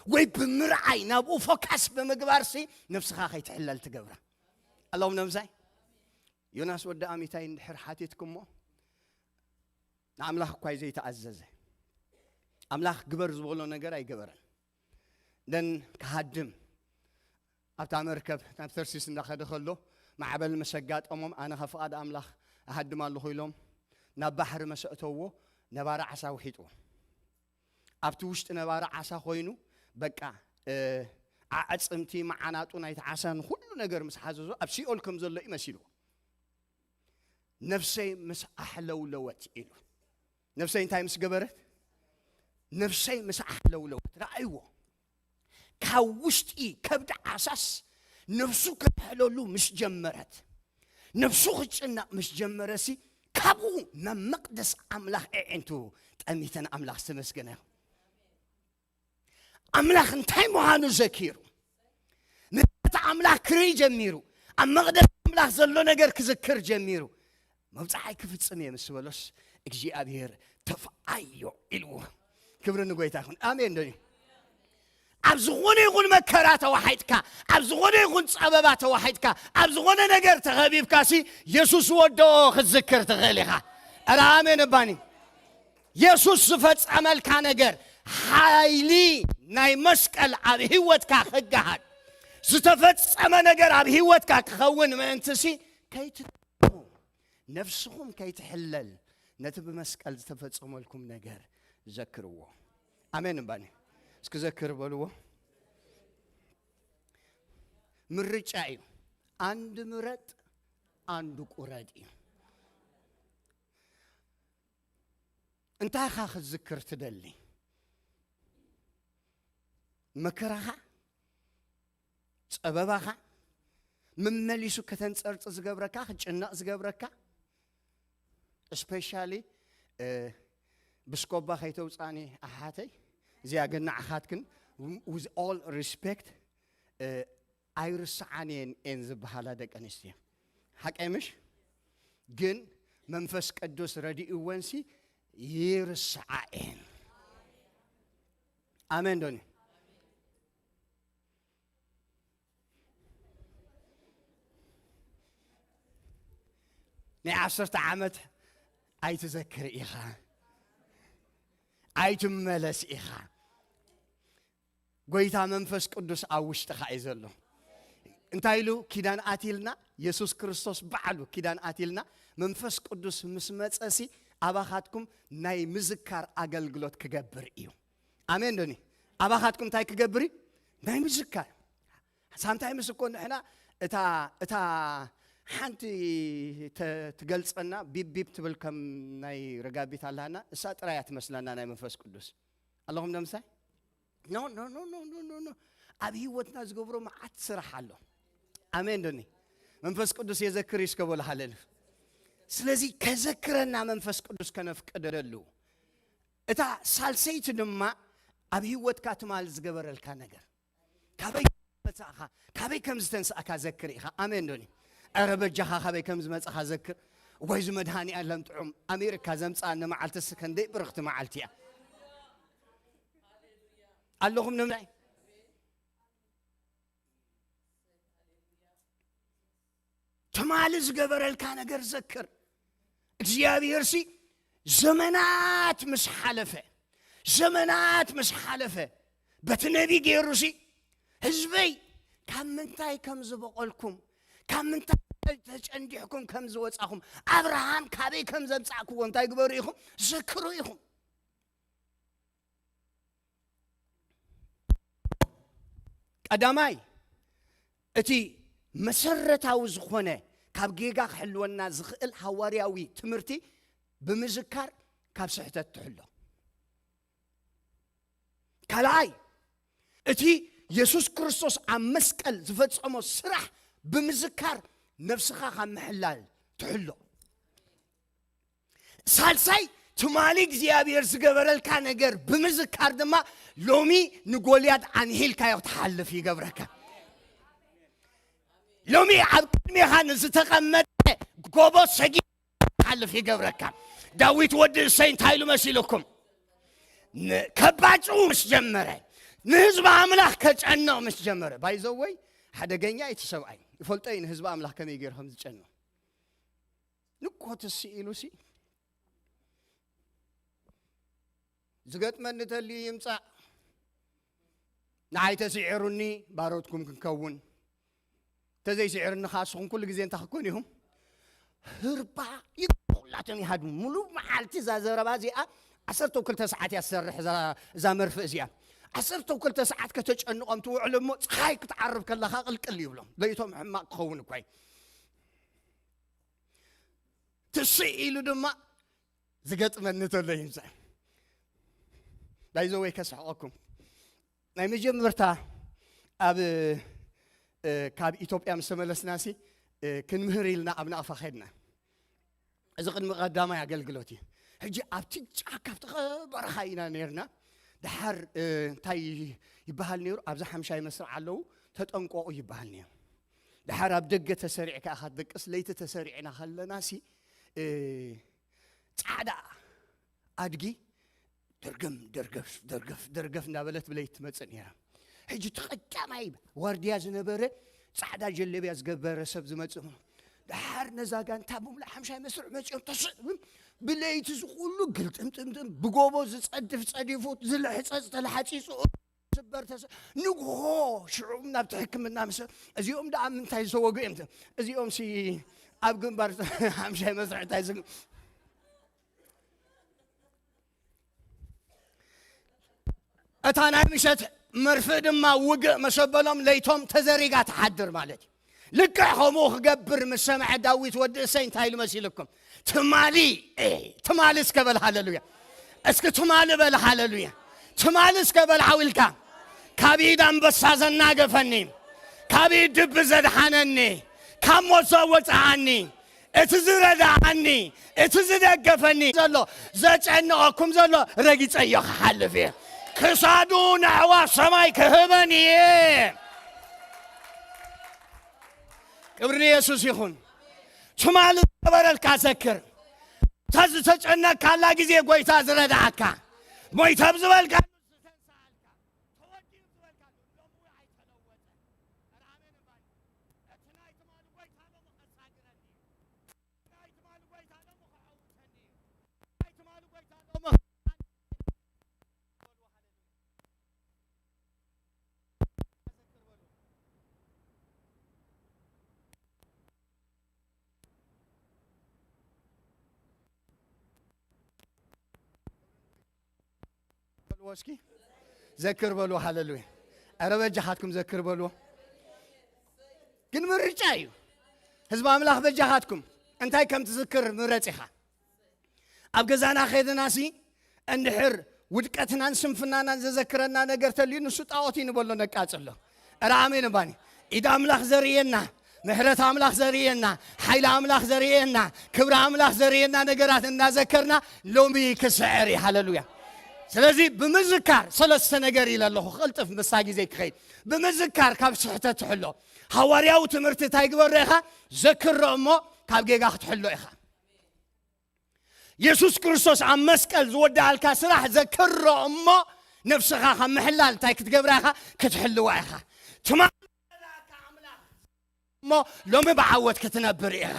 ወይ ብምርኣይ ናብኡ ፎካስ ብምግባርሲ ነፍስኻ ከይትሕለል ትገብራ። ኣለኹም ነምሳይ? ዮናስ ወዲ ኣሚታይ እንድሕር ሓቲትኩሞ፣ ንኣምላኽ እኳ እዩ ዘይተኣዘዘ። ኣምላኽ ግበር ዝበሎ ነገር ኣይገበረን። ደን ክሃድም ኣብታ መርከብ ናብ ተርሲስ እንዳኸደ ከሎ ማዕበል ምስ ኣጋጠሞም፣ ኣነ ኸ ፍቓድ ኣምላኽ እሃድም ኣለኹ ኢሎም ናብ ባሕሪ መሰእተዎ፣ ነባሪ ዓሳ ውሒጥዎ። ኣብቲ ውሽጢ ነባሪ ዓሳ ኮይኑ፣ በቃ፣ እ፣ ኣዕጽምቲ፣ መዓናጡ ናይቲ ዓሳ ንኹሉ ነገር ምስ ሓዘዞ፣ ኣብ ሲኦል ከም ዘሎ እዩ መሲልዎ። ነፍሰይ ምስ ኣሕለውለወት ኢሉ። ነፍሰይ እንታይ ምስ ገበረት? ነፍሰይ ምስ ኣሕለውለወት። ረኣይዎ። ካብ ውሽጢ ከብዲ ዓሳስ ነፍሱ ከተሕለሉ ምስ ጀመረት፣ ነፍሱ ክጭነቕ ምስ ጀመረሲ፣ ካብኡ ናብ መቕደስ ኣምላኽ ኣዒንቱ ጠሚተን። ኣምላኽ ዝተመስገነ ይኹን። ኣምላኽ እንታይ ምዃኑ ዘኪሩ፣ ነቲ ኣምላኽ ክርኢ ጀሚሩ፣ ኣብ መቕደስ ኣምላኽ ዘሎ ነገር ክዝክር ጀሚሩ፣ መብጽዓይ ክፍጽም እየ ምስ በሎስ፣ እግዚኣብሔር ተፍኣዮ ኢልዎ። ክብሪ ንጎይታ ይኹን። ኣሜን ዶ? ኣብ ዝኾነ ይኹን መከራ ተዋሒጥካ፣ ኣብ ዝኾነ ይኹን ጸበባ ተዋሒጥካ፣ ኣብ ዝኾነ ነገር ተኸቢብካሲ፣ የሱስ ወዶ ክትዝክር ትኽእል ኢኻ። ኧረ ኣሜን እባኒ። የሱስ ዝፈጸመልካ ነገር፣ ሓይሊ ናይ መስቀል ኣብ ህይወትካ ክገሃድ፣ ዝተፈጸመ ነገር ኣብ ህይወትካ ክኸውን ምእንትሲ፣ ከይትደክሙ፣ ነፍስኹም ከይትሕለል፣ ነቲ ብመስቀል ዝተፈጸመልኩም ነገር ዘክርዎ። ኣሜን እባኒ። እስኪ ዘክር በልዎ። ምርጫ እዩ። አንድ ምረጥ፣ አንዱ ቁረጥ እዩ። እንታይ ኢኻ ክትዝክር ትደሊ? መከራኻ? ጸበባኻ? መመሊሱ ከተንጸርጽ ዝገብረካ፣ ክትጭነቕ ዝገብረካ? እስፔሻሊ፣ እ፣ ብስኮባ ከይተውጻኒ ኣሓተይ፣ እዚኣ ግን ንዓኻትክን፣ with all respect፣ እ፣ ኣይርስዓን እየን፣ እየን ዝበሃላ ደቂ ኣንስትዮ። ሓቀይ ምሽ? ግን መንፈስ ቅዱስ ረዲእወንሲ ይርስዓ እየን። ኣሜን ዶኒ? ናይ ዓሰርተ ዓመት ኣይትዘክር ኢኻ፣ ኣይትመለስ ኢኻ። ጎይታ መንፈስ ቅዱስ ኣብ ውሽጥኻ እዩ ዘሎ። እንታይ ኢሉ ኪዳን ኣትልና? የሱስ ክርስቶስ ባዕሉ ኪዳን ኣትልና፣ መንፈስ ቅዱስ ምስ መጸሲ ኣባኻትኩም ናይ ምዝካር ኣገልግሎት ክገብር እዩ። ኣሜን ዶኒ? ኣባኻትኩም እንታይ ክገብር እዩ? ናይ ምዝካር። ሳምታይምስ እኮ ንሕና እታ፣ እታ ሓንቲ ተ-፣ ትገልጸና ቢብ ቢብ ትብል ከም ናይ ረጋቢት ኣላና፣ እሳ ጥራይ እያ ትመስለና ናይ መንፈስ ቅዱስ። ኣለኹም ዶ ምሳይ? ኖ፣ ኖ፣ ኖ። ኣብ ህይወትና ዝገብሮ መዓት ስራሕ ኣሎ። ኣሜን ዶኒ? መንፈስ ቅዱስ የዘክር እስከ በሉ ሃሌሉ። ስለዚ ከዘክረና መንፈስ ቅዱስ ከነፍቅደሉ። እታ ሳልሰይቲ ድማ ኣብ ህይወትካ ትማል ዝገበረልካ ነገር። ካበይ መጻእኻ? ካበይ ከም ዝተንስኣካ ዘክር ኢኻ። ኣሜን ዶኒ? ኧረ በጃኻ ካበይ ከም ዝመጻኻ ዘክር። ወይ እዚ መድሃኒ ኣለም ጥዑም ኣሜሪካ ዘምፃ ንመዓልትስ ከንደይ ብርኽቲ መዓልቲ እያ። ኣለኹም ንምንታይ ትማሊ ዝገበረልካ ነገር ዘክር። እግዚኣብሔር ሲ ዘመናት ምስ ሓለፈ ዘመናት ምስ ሓለፈ በቲ ነቢ ገይሩ ሲ ህዝበይ ካብ ምንታይ ከም ዝበቐልኩም ካብ ምንታይ ተጨንዲሕኩም ከም ዝወጻኹም ኣብርሃም ካበይ ከም ዘምጻእክዎ እንታይ ግበሩ ኢኹም ዘክሩ ኢኹም። ቀዳማይ እቲ መሰረታዊ ዝኾነ ካብ ጌጋ ክሕልወና ዝኽእል ሃዋርያዊ ትምህርቲ ብምዝካር ካብ ስሕተት ትሕሎ። ካልኣይ እቲ የሱስ ክርስቶስ ኣብ መስቀል ዝፈጸሞ ስራሕ ብምዝካር ነፍስኻ ካብ ምሕላል ትሕሎ። ሳልሳይ ትማሊ እግዚኣብሔር ዝገበረልካ ነገር ብምዝካር ድማ ሎሚ ንጎልያድ ኣንሂልካዮ ክትሓልፍ ይገብረካ። ሎሚ ኣብ ቅድሜኻ ንዝተቐመጠ ጎቦ ሰጊ ትሓልፍ ይገብረካ። ዳዊት ወዲ እሰይ እንታይ ኢሉ መሲልኩም ከባጭው ምስ ጀመረ ንህዝቢ ኣምላኽ ከጨንቕ ምስ ጀመረ ባይዘወይ ሓደገኛ እቲ ሰብኣይ ይፈልጦ እዩ ንህዝቢ ኣምላኽ ከመይ ገይሩ ከም ዝጨንቕ ንኮትሲ ኢሉሲ ዝገጥመኒ ተልዩ ይምጻእ ንዓይ ተስዒሩኒ ባሮትኩም ክንከውን ተዘይስዒርኒ ከዓ ስኹም ኩሉ ግዜ እንታይ ክኮን ኢኹም ህርባ ይቁላትን ይሃዱ ሙሉ መዓልቲ እዛ ዘረባ እዚኣ ዓሰርተ ክልተ ሰዓት እያ ትሰርሕ እዛ መርፍእ እዚኣ ዓሰርተ ክልተ ሰዓት ከተጨንቆም ትውዕሉ እሞ ፀሓይ ክትዓርብ ከለካ ቅልቅል ይብሎም ለይቶም ሕማቅ ክኸውን እኳ እዩ ትስእ ኢሉ ድማ ዝገጥመኒ ተሎ ይምፃእ ናይዘወይ ከስሕቀኩም ናይ መጀመርታ ኣብ ካብ ኢትዮጵያ ምስ ተመለስና ሲ ክንምህር ኢልና ኣብ ናቕፋ ከድና እዚ ቅድሚ ቀዳማይ ኣገልግሎት እዩ ሕጂ ኣብቲ ጫካ ኣብቲ በረኻ ኢና ነርና ድሓር እንታይ ይበሃል ነይሩ ኣብዚ ሓምሻይ መስርዕ ኣለዉ ተጠንቀቑ ይበሃል ነይሩ ድሓር ኣብ ደገ ተሰሪዕ ከዓ ካትደቅስ ለይቲ ተሰሪዕና ከለና ሲ ጻዕዳ ኣድጊ ደርገም ደርገፍ ደርገፍ ደርገፍ እንዳበለት ብለይቲ ትመጽእ ነይራ። ሕጂ እቲ ቀዳማይ ዋርድያ ዝነበረ ጻዕዳ ጀለብያ ዝገበረ ሰብ ዝመጽእ ምኖ ድሓር ነዛ ጋንታ ብምሉእ ሓምሻይ መስርዕ መጺኦም ተስእ ብለይቲ ዝኩሉ ግልጥምጥምጥም ብጎቦ ዝጸድፍ ጸዲፉ ዝልሕጸጽ ተላሓጺጹ ስበር ተሰ ንግሆ ሽዑ ናብቲ ሕክምና ምስ እዚኦም ደኣ ምንታይ ዝተወግኡ እዮም እዚኦም ሲ ኣብ ግንባር ሓምሻይ መስርዕ እንታይ ዝግ እታ ናይ ምሸት መርፍእ ድማ ውግእ መሰበሎም ለይቶም ተዘሪጋ ትሓድር ማለት እዩ ልክዕ ከምኡ ክገብር ምስ ሰምዐ ዳዊት ወዲ እሰይ እንታይ ኢሉ መሲልኩም ትማሊ ትማሊ እስከ በል ሃለሉያ እስኪ ትማሊ በል ሃለሉያ ትማሊ እስከ በል ዓው ኢልካ ካብ ኢድ ኣንበሳ ዘናገፈኒ ካብ ኢድ ድቢ ዘድሓነኒ ካብ ሞት ዘወፅኣኒ እቲ ዝረድኣኒ እቲ ዝደገፈኒ ዘሎ ዘጨንቐኩም ዘሎ ረጊፀዮ ክሓልፍ እየ ክሳዱ ንዕዋ ሰማይ ክህበን እየ ክብሪ ንየሱስ ይኹን ትማሊ ዝገበረልካ ዘክር እታ ዝተጨነቅካላ ግዜ ጎይታ ዝረድኣካ ሞይተ ብዝበልካ በልዎ እስኪ ዘክር በልዎ ሃለሉያ ኧረ በጃኻትኩም ዘክር በልዎ ግን ምርጫ እዩ ህዝቢ ኣምላኽ በጃኻትኩም እንታይ ከም ትዝክር ምረጽ ኢኻ ኣብ ገዛና ኸድናሲ እንድሕር ውድቀትናን ስንፍናናን ዘዘክረና ነገር ተልዩ ንሱ ጣዖት እዩ ንበሎ ነቃጽሎ ኧረ ኣሜን እባኒ ኢድ ኣምላኽ ዘርእየና ምሕረት ኣምላኽ ዘርእየና ሓይሊ ኣምላኽ ዘርእየና ክብሪ ኣምላኽ ዘርእየና ነገራት እናዘከርና ሎሚ ክስዕር እዩ ሃለሉያ ስለዚ ብምዝካር ሰለስተ ነገር ኢለ ኣለኹ ክቕልጥፍ ምሳ ግዜ ክኸይድ ብምዝካር ካብ ስሕተት ትሕሎ ሃዋርያዊ ትምህርቲ እንታይ ግበሮ ኢኻ ዘክሮ እሞ ካብ ጌጋ ክትሕሎ ኢኻ የሱስ ክርስቶስ ኣብ መስቀል ዝወደኣልካ ስራሕ ዘክሮ እሞ፣ ነፍስኻ ካብ ምሕላል እንታይ ክትገብራ ኢኻ? ክትሕልዋ ኢኻ። ትማ እሞ ሎሚ ብዓወት ክትነብር ኢኻ።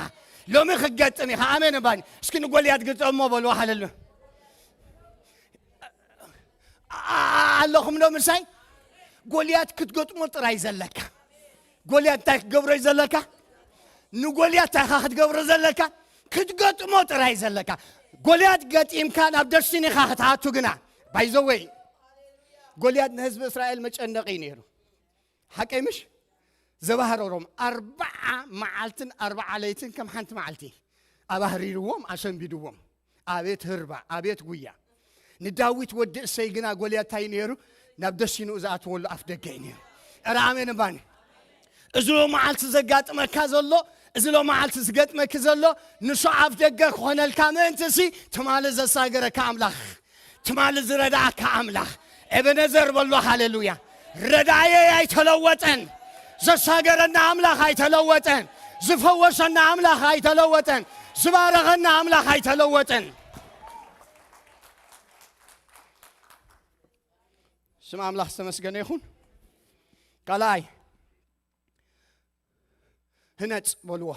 ሎሚ ክትገጥም ኢኻ። ኣሜን እባኒ። እስኪ ንጎልያድ ግጥሞ በልዎ። ሃለሉ ኣለኹም ዶ ምሳይ? ጎልያድ ክትገጥሞ ጥራይ ዘለካ። ጎልያድ እንታይ ክትገብሮ እዩ ዘለካ? ንጎልያድ እንታይ ኢኻ ክትገብሮ ዘለካ? ክትገጥሞ ጥራይ ዘለካ። ጎልያድ ገጢምካ ናብ ደስቲኒኻ ክትኣቱ ግና፣ ባይዘወይ፣ ጎልያድ ንህዝቢ እስራኤል መጨነቂ እዩ ነይሩ። ሓቀይ ምሽ? ዘባህረሮም ኣርባዓ መዓልትን ኣርባዓ ለይትን ከም ሓንቲ መዓልቲ ኣባህሪርዎም፣ ኣሰንቢድዎም። ኣቤት ህርባ፣ ኣቤት ጉያ! ንዳዊት ወዲ እሰይ ግና ጎልያድ እንታይ ነይሩ? ናብ ደሲንኡ ዝኣትወሉ ኣፍ ደገ እዩ ነይሩ። ኧረ ኣሜን እባኒ። እዚ ሎ መዓልቲ ዘጋጥመካ ዘሎ፣ እዚ ሎ መዓልቲ ዝገጥመኪ ዘሎ፣ ንሱ ኣፍ ደገ ክኾነልካ ምእንቲ ሲ፣ ትማሊ ዘሳገረካ ኣምላኽ፣ ትማሊ ዝረዳእካ ኣምላኽ፣ ኤቤነዘር በሎ። ሃሌሉያ። ረዳየይ ኣይተለወጠን። ዘሳገረና ኣምላኽ ኣይተለወጠን። ዝፈወሰና ኣምላኽ ኣይተለወጠን። ዝባረኸና ኣምላኽ ኣይተለወጠን። ስም ኣምላኽ ዝተመስገነ ይኹን። ካልኣይ፣ ህነጽ በልዎ።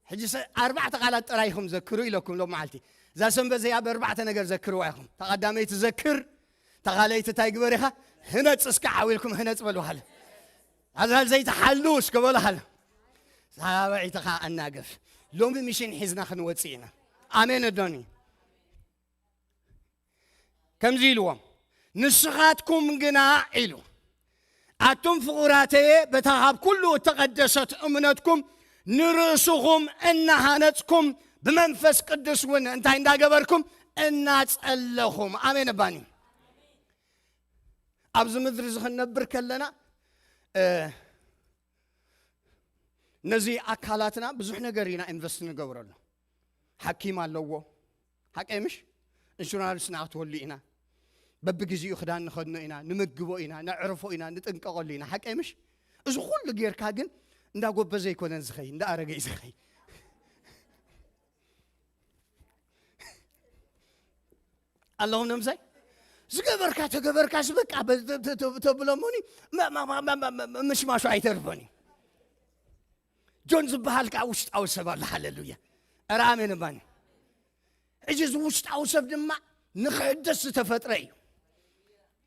ሕጂ ሰ-፣ ኣርባዕተ ቃላት ጥራይ ኢኹም ዘክሩ ኢለኩም ሎም መዓልቲ። እዛ ሰንበት እዚኣ ብኣርባዕተ ነገር ዘክርዋ ኢኹም። እታ ቀዳመይቲ ዘክር፣ እታ ካልኣይቲ እንታይ ግበር ኢኻ? ህነጽ እስከ ዓው ኢልኩም ህነጽ በልዎ። ሃለ። ኣዛል ዘይትሓሉ እስከ በሉ። ሃለ። ሳባዒትኻ ኣናገፍ። ሎሚ ሚሽን ሒዝና ክንወጽእ ኢና። ኣሜን ኣዶኒ። ከምዚ ኢልዎም፣ ንስኻትኩም ግና ኢሉ፣ ኣቱም ፍቑራተየ፣ በታ ካብ ኩሉ እተቐደሰት እምነትኩም ንርእስኹም እናሃነጽኩም፣ ብመንፈስ ቅዱስ እውን እንታይ እንዳገበርኩም? እናጸለኹም። ኣሜን እባኒ። ኣብዚ ምድሪ እዚ ክንነብር ከለና፣ እ፣ ነዚ ኣካላትና ብዙሕ ነገር ኢና ኢንቨስት ንገብረሉ። ሓኪም ኣለዎ። ሓቀይ ምሽ? ኢንሹራንስ ንኣትወሉ ኢና። በብግዜኡ ክዳን ንኸድኖ ኢና፣ ንምግቦ ኢና፣ ነዕርፎ ኢና፣ ንጥንቀቐሉ ኢና። ሓቀይ ምሽ? እዚ ኩሉ ጌርካ ግን እንዳጎበዘ ኣይኮነን ዝኸይ፣ እንዳኣረገ እዩ ዝኸይ። ኣለኹም ነምሳይ? ዝገበርካ ተገበርካ፣ ሲ በቃ በ-፣ ተ-፣ ተ-፣ ተ-፣ ተብሎሙኒ መ-፣ መ-፣ ምሽማሹ ኣይተርፎን እዩ። ጆን ዝበሃል ከዓ ውሽጣዊ ሰብ ኣሎ። ሃሌሉያ። ኧረ ኣሜን እባኒ። ሕጂ እዚ ውሽጣዊ ሰብ ድማ ንኽሕደስ ዝተፈጥረ እዩ።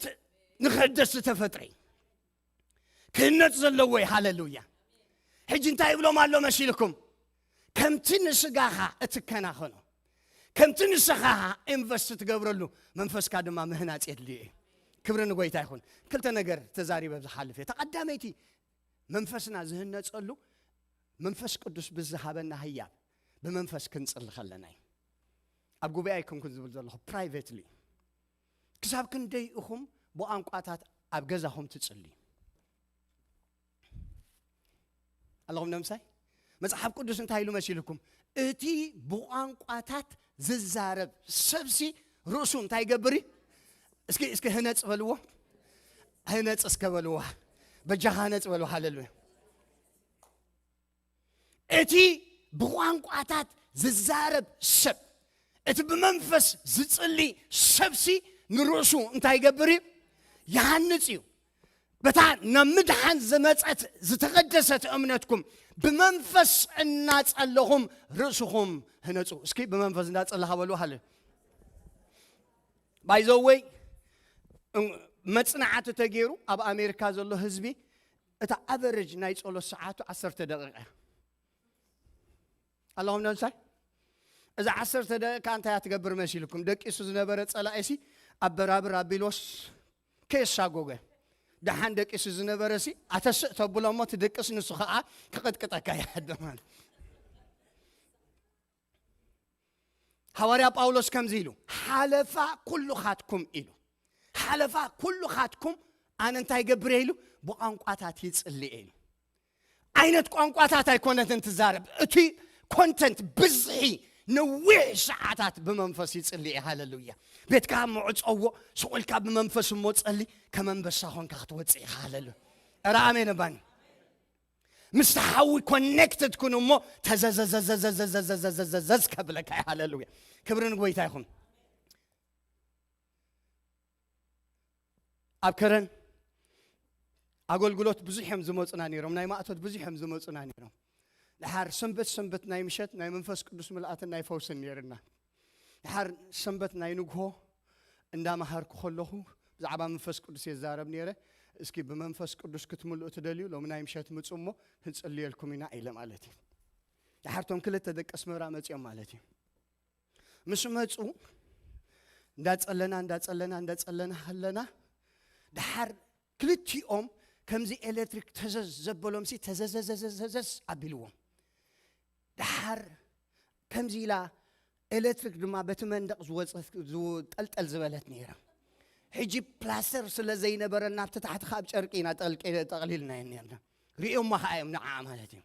ት-፣ ንኽሕደስ ዝተፈጥረ እዩ። ክህነጽ ዘለዎ እዩ። ሃሌሉያ። ሕጂ እንታይ ይብሎም ኣሎ መሲልኩም? ከምቲ ንስጋኻ እትከናኸኖ፣ ከምቲ ንስኻኻ ኢንቨስት ትገብረሉ፣ መንፈስካ ድማ ምህናጽ የድልዮ እዩ። ክብሪ ንጎይታ ይኹን። ክልተ ነገር ተዛሪበ ዝሓልፍ እየ። ተቐዳመይቲ፣ መንፈስና ዝህነጸሉ መንፈስ ቅዱስ ብዝሃበና ህያብ ብመንፈስ ክንጽሊ ከለና እዩ። ኣብ ጉባኤ ኣይኮንኩን ዝብል ዘለኹ፣ ፕራይቬትሊ። ክሳብ ክንደይ ኢኹም ብቋንቋታት ኣብ ገዛኹም ትጽልዩ? ኣለኹም ነምሳይ? መጽሓፍ ቅዱስ እንታይ ኢሉ መሲልኩም? እቲ ብቋንቋታት ዝዛረብ ሰብሲ ርእሱ እንታይ ይገብር እዩ? እስኪ፣ እስኪ ህነጽ በልዎ። ህነጽ እስከ በልዎ። በጃኻ ህነጽ በልዎ። ሃሌሉያ። እቲ ብቋንቋታት ዝዛረብ ሰብ፣ እቲ ብመንፈስ ዝጽሊ ሰብሲ ንርእሱ እንታይ ይገብር እዩ? ይሃንጽ እዩ። በታ ናብ ምድሓን ዝመጸት ዝተቐደሰት እምነትኩም ብመንፈስ እናጸለኹም ርእስኹም ህነጹ። እስኪ ብመንፈስ እንዳጸለኻ በሉ። ሃለ። ባይ ዘ ወይ፣ እም፣ መጽናዕቲ ተገይሩ ኣብ ኣሜሪካ ዘሎ ህዝቢ እታ ኣቨሬጅ ናይ ጸሎት ሰዓቱ ዓሰርተ ደቂቃ እያ። ኣለኹም ነምሳይ? እዛ ዓሰርተ ደቂቃ እንታይ እያ ትገብር መሲልኩም? ደቂሱ ዝነበረ ጸላኤሲ ኣብ በራብር ኣቢሎስ ከየሳጎገ፣ ደሓን ደቂሱ ዝነበረሲ ኣተስእ ተብሎ እሞ ትድቅስ፣ ንሱ ኸዓ ክቕጥቅጠካ ይሓደ ማለት። ሃዋርያ ጳውሎስ ከምዚ ኢሉ፣ ሓለፋ ኩሉኻትኩም ኢሉ፣ ሓለፋ ኩሉኻትኩም ኣነ እንታይ ገብር እየ ኢሉ? ብቋንቋታት ይጽሊ እየ ኢሉ። ዓይነት ቋንቋታት ኣይኮነትን ትዛረብ። እቲ ኮንተንት፣ ብዝሒ፣ ነዊሕ ሰዓታት ብመንፈስ ይጽሊ እየ። ሃሌሉያ። ቤትካ ምዕጸዎ፣ ስቕ ኢልካ ብመንፈስ እሞ ጸሊ፣ ከም ኣንበሳ ኾንካ ክትወጽእ ኢኻ። ሃሌሉያ። ኧረ ኣሜን እባኒ። ምስቲ ሓዊ ኮኔክትድ ኩኑ እሞ ተዘዘዘዘዘዘዘዘዘዘዝ ከብለካ እዩ። ሃሌሉያ፣ ክብሪ ንጎይታ ይኹን። ኣብ ከረን ኣገልግሎት ብዙሕ እዮም ዝመፁና ነይሮም፣ ናይ ማእቶት ብዙሕ እዮም ዝመፁና ነይሮም። ድሓር ሰንበት ሰንበት ናይ ምሸት ናይ መንፈስ ቅዱስ ምልኣትን ናይ ፈውስን ነይርና። ድሓር ሰንበት ናይ ንግሆ እንዳመሃርኩ ከለኹ ብዛዕባ መንፈስ ቅዱስ የዛረብ ነይረ። እስኪ ብመንፈስ ቅዱስ ክትምልኡ ትደልዩ ሎሚ ናይ ምሸት ምፁ እሞ ክንፅልየልኩም ኢና ኢለ ማለት እዩ። ድሓር ቶም ክልተ ደቂ ኣስመራ መፂኦም ማለት እዩ። ምስ መፁ እንዳፀለና እንዳፀለና እንዳፀለና ከለና ድሓር ክልቲኦም ከምዚ ኤሌክትሪክ ተዘዝ ዘበሎም ሲ ተዘዘዘዘዘዝ ኣቢልዎም። ድሓር ከምዚ ኢላ ኤሌክትሪክ ድማ በቲ መንደቕ ዝወፀት ዝጠልጠል ዝበለት ነይራ። ሕጂ ፕላስተር ስለ ዘይነበረና ኣብቲ ታሕቲ ካብ ጨርቂ ኢና ጠልቂ- ጠቕሊልና ነርና። ሪኦማ ከዓ እዮም ንዓ ማለት እዩ።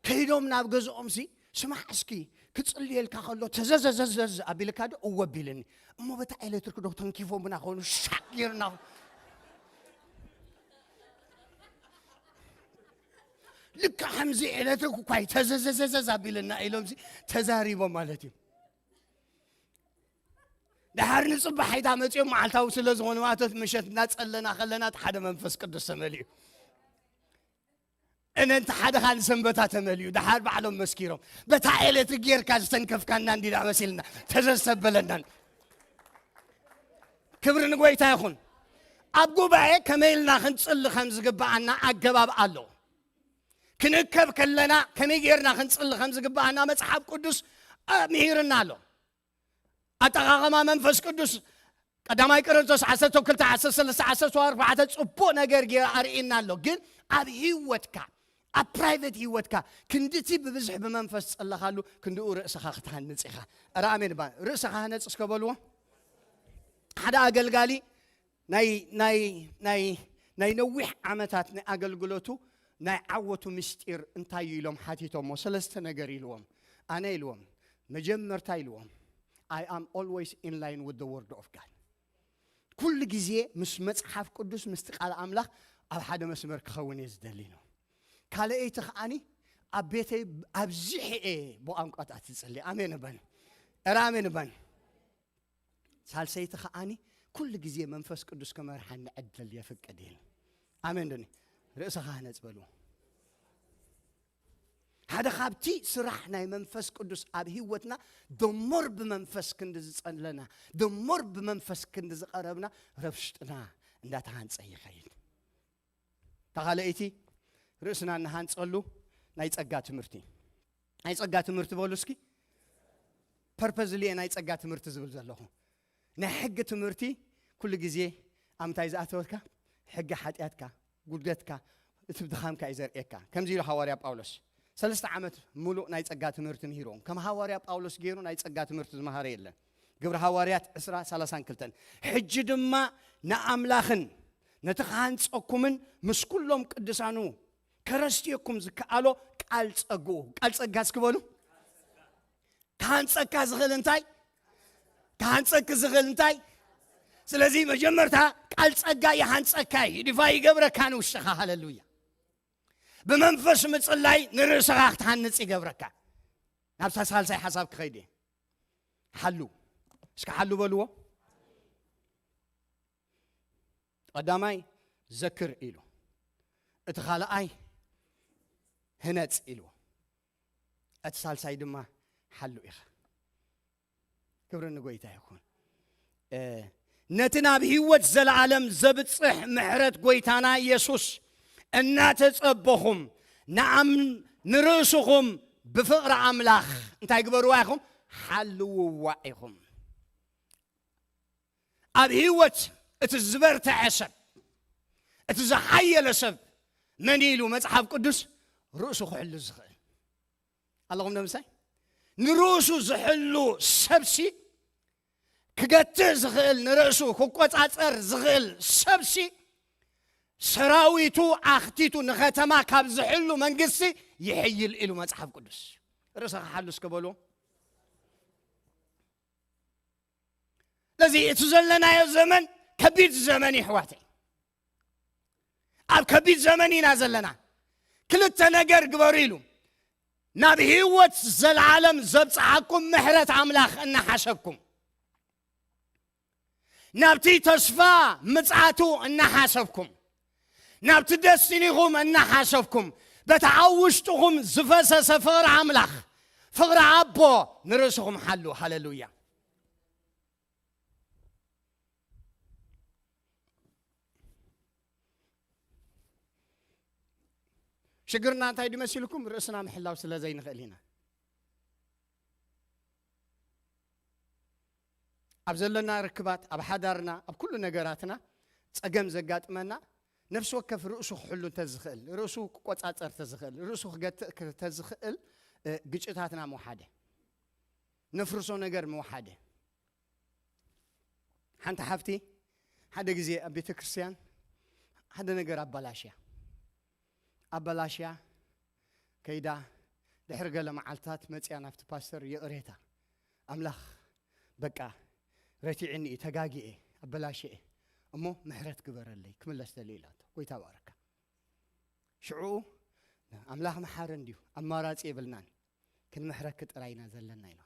ከይዶም ናብ ገዝኦም ሲ ስማዕ እስኪ ክፅልየልካ ከሎ ተዘዘዘዘዝ ኣቢልካ ዶ እወ ቢልኒ። እሞ በታ ኤሌክትሪክ ዶ ተንኪፎምና ኾኑ ሻቅ ጌርና ልካ ከምዚ ኤሌክትሪክ እኳ ተዘዘዘዘዝ ኣቢልና ኢሎም ሲ ተዛሪቦም ማለት እዩ። ድሓር ንፅባሕ ኣይታ መፅኦም መዓልታዊ ስለ ዝኾነ ማእቶት ምሸት እናፀለና ከለና እቲ ሓደ መንፈስ ቅዱስ ተመሊኡ። እነ እንተ ሓደ ካል ሰንበታ ተመሊኡ ድሓር ባዕሎም መስኪሮም በታ ኤሌክትሪክ ጌርካ ዝተንከፍካና እንዲና መሲልና ተዘሰበለናን። ክብሪ ንጎይታ ይኹን። ኣብ ጉባኤ ከመይ ኢልና ክንፅሊ ከም ዝግብኣና ኣገባብ ኣሎ። ክንእከብ ከለና ከመይ ጌርና ክንፅሊ ከም ዝግብኣና መፅሓፍ ቅዱስ ምሂርና ኣሎ። ኣጠቓቕማ መንፈስ ቅዱስ ቀዳማይ ቆሮንቶስ ዓሰርተ ክልተ ዓሰርተ ሰለስተ ዓሰርተ ኣርባዕተ ጽቡቕ ነገር ገይሩ ኣርእየና ኣሎ። ግን ኣብ ህይወትካ ኣብ ፕራይቬት ህይወትካ ክንድቲ ብብዝሒ ብመንፈስ ጸለኻሉ ክንድኡ ርእስኻ ክትሃንጽ ኢኻ። ኧረ ኣሜን ባ ርእስኻ ሃነጽ እስከ በልዎ። ሓደ ኣገልጋሊ ናይ ናይ ናይ ናይ ነዊሕ ዓመታት ናይ ኣገልግሎቱ ናይ ዓወቱ ምስጢር እንታይ እዩ ኢሎም ሓቲቶሞ ሰለስተ ነገር ኢልዎም። ኣነ ኢልዎም መጀመርታ ኢልዎም I am always in line with the word of God። ኩሉ ግዜ ምስ መጽሓፍ ቅዱስ ምስቲ ቃል ኣምላኽ ኣብ ሓደ መስመር ክኸውን እየ ዝደሊ ነው። ካልኣይቲ ከዓኒ ኣብ ቤተይ ኣብዚሐ እየ ብቋንቋታት ዝጽሊ። ኣሜን እበን። ኧረ ኣሜን እበን። ሳልሰይቲ ከዓኒ ኩሉ ግዜ መንፈስ ቅዱስ ክመርሓኒ ዕድል የፍቅድ እየ። ኣሜን ዶኒ ርእስኻ ነጽበሉ። ሓደ ካብቲ ስራሕ ናይ መንፈስ ቅዱስ ኣብ ህይወትና ደሞር ብመንፈስ ክንዲ ዝጸለና ደሞር ብመንፈስ ክንዲ ዝቐረብና ረብሽጥና እንዳተሃንጸ ይኸይድ። ተኻለይቲ ርእስና እንሃንጸሉ ናይ ጸጋ ትምህርቲ ናይ ጸጋ ትምህርቲ በሉ እስኪ። ፐርፐዝሊ ናይ ጸጋ ትምህርቲ ዝብል ዘለኹ ናይ ሕጊ ትምህርቲ ኩሉ ግዜ ኣብ ምንታይ ዝኣተወካ ሕጊ ሓጢኣትካ ጉድለትካ እቲ ድኻምካ እዩ ዘርእየካ። ከምዚ ኢሉ ሃዋርያ ጳውሎስ ሰለስተ ዓመት ሙሉእ ናይ ጸጋ ትምህርቲ ምሂርዎም። ከም ሃዋርያ ጳውሎስ ገይሩ ናይ ጸጋ ትምህርቲ ዝመሃረ የለን። ግብሪ ሃዋርያት ዕስራ ሰላሳን ክልተን ሕጂ ድማ ንኣምላኽን ነቲ ክሃንጸኩምን ምስ ኩሎም ቅዱሳኑ ከረስትየኩም ዝከኣሎ ቃል ጸግኡ ቃል ጸጋ እስኪ በሉ። ክሃንጸካ ዝኽእል እንታይ ክሃንጸኪ ዝኽእል እንታይ? ስለዚ መጀመርታ ቃል ጸጋ ይሃንጸካ እዩ ድፋ ይገብረካ ንውሽኻ ሃለሉያ። ብመንፈስ ምጽላይ ንርእስኻ ክትሃንጽ ይገብረካ። ናብታ ሳልሳይ ሓሳብ ክኸይድ እየ። ሓሉ እስኪ ሓሉ በልዎ። ቀዳማይ ዘክር ኢሉ እቲ ካልኣይ ህነጽ ኢልዎ። እቲ ሳልሳይ ድማ ሓሉ ኢኻ። ክብሪ ንጎይታ ይኹን። ነቲ ናብ ህይወት ዘለዓለም ዘብጽሕ ምሕረት ጎይታና ኢየሱስ እናተጸበኹም ንኣም ንርእስኹም ብፍቕሪ ኣምላኽ እንታይ ግበርዋ ኢኹም ሓልውዋ ኢኹም። ኣብ ህይወት እቲ ዝበርትዐ ሰብ እቲ ዝሓየለ ሰብ መን ኢሉ መጽሓፍ ቅዱስ ርእሱ ክሕሉ ዝኽእል ኣለኹም ዶ ምሳይ ንርእሱ ዝሕሉ ሰብሲ ክገትእ ዝኽእል ንርእሱ ክቆጻጸር ዝኽእል ሰብሲ ሰራዊቱ ኣኽቲቱ ንኸተማ ካብ ዝሕሉ መንግስቲ ይሕይል ኢሉ መጽሓፍ ቅዱስ። ርእሰ ክሓሉ እስከ በልዎ። ስለዚ እቲ ዘለናዮ ዘመን ከቢድ ዘመን ይሕዋተይ ኣብ ከቢድ ዘመን ኢና ዘለና። ክልተ ነገር ግበሩ ኢሉ። ናብ ህይወት ዘለዓለም ዘብጽሓኩም ምሕረት ኣምላኽ እናሓሰብኩም፣ ናብቲ ተስፋ ምጽኣቱ እናሓሰብኩም፣ ናብቲ ደስቲኒኹም እናሓሰብኩም፣ በቲ ኣብ ውሽጥኹም ዝፈሰሰ ፍቕሪ ኣምላኽ፣ ፍቕሪ ኣቦ ንርእስኹም ሓሉ። ሃሌሉያ። ሽግርና እንታይ ድመሲልኩም? ርእስና ምሕላው ስለ ዘይንኽእል ኢና። ኣብ ዘለና ርክባት፣ ኣብ ሓዳርና፣ ኣብ ኩሉ ነገራትና ጸገም ዘጋጥመና፣ ነፍሲ ወከፍ ርእሱ ክሕሉ እንተዝኽእል፣ ርእሱ ክቆጻጸር ተዝኽእል፣ ርእሱ ክገትእ ክ-፣ ተዝኽእል፣ እ፣ ግጭታትና ምውሓደ፣ ነፍርሶ ነገር ምውሓደ። ሓንቲ ሓፍቲ ሓደ ግዜ ኣብ ቤተ ክርስቲያን ሓደ ነገር ኣባላሽያ። ኣባላሽያ ከይዳ ድሕሪ ገለ መዓልታት መጽያ ናብቲ ፓስተር ይቕሬታ፣ ኣምላኽ በቃ ረቲዕኒ እዩ፣ ተጋግኤ፣ ኣበላሽኤ፣ እሞ ምሕረት ግበረለይ፣ ክምለስ ደልየ ኢላቶ። ጎይታ ባረካ። ሽዑ ኣምላኽ መሓሪ እንድዩ፣ ኣማራጺ የብልናን፣ ክንምሕረኪ ጥራይ ኢና ዘለና ኢልዋ።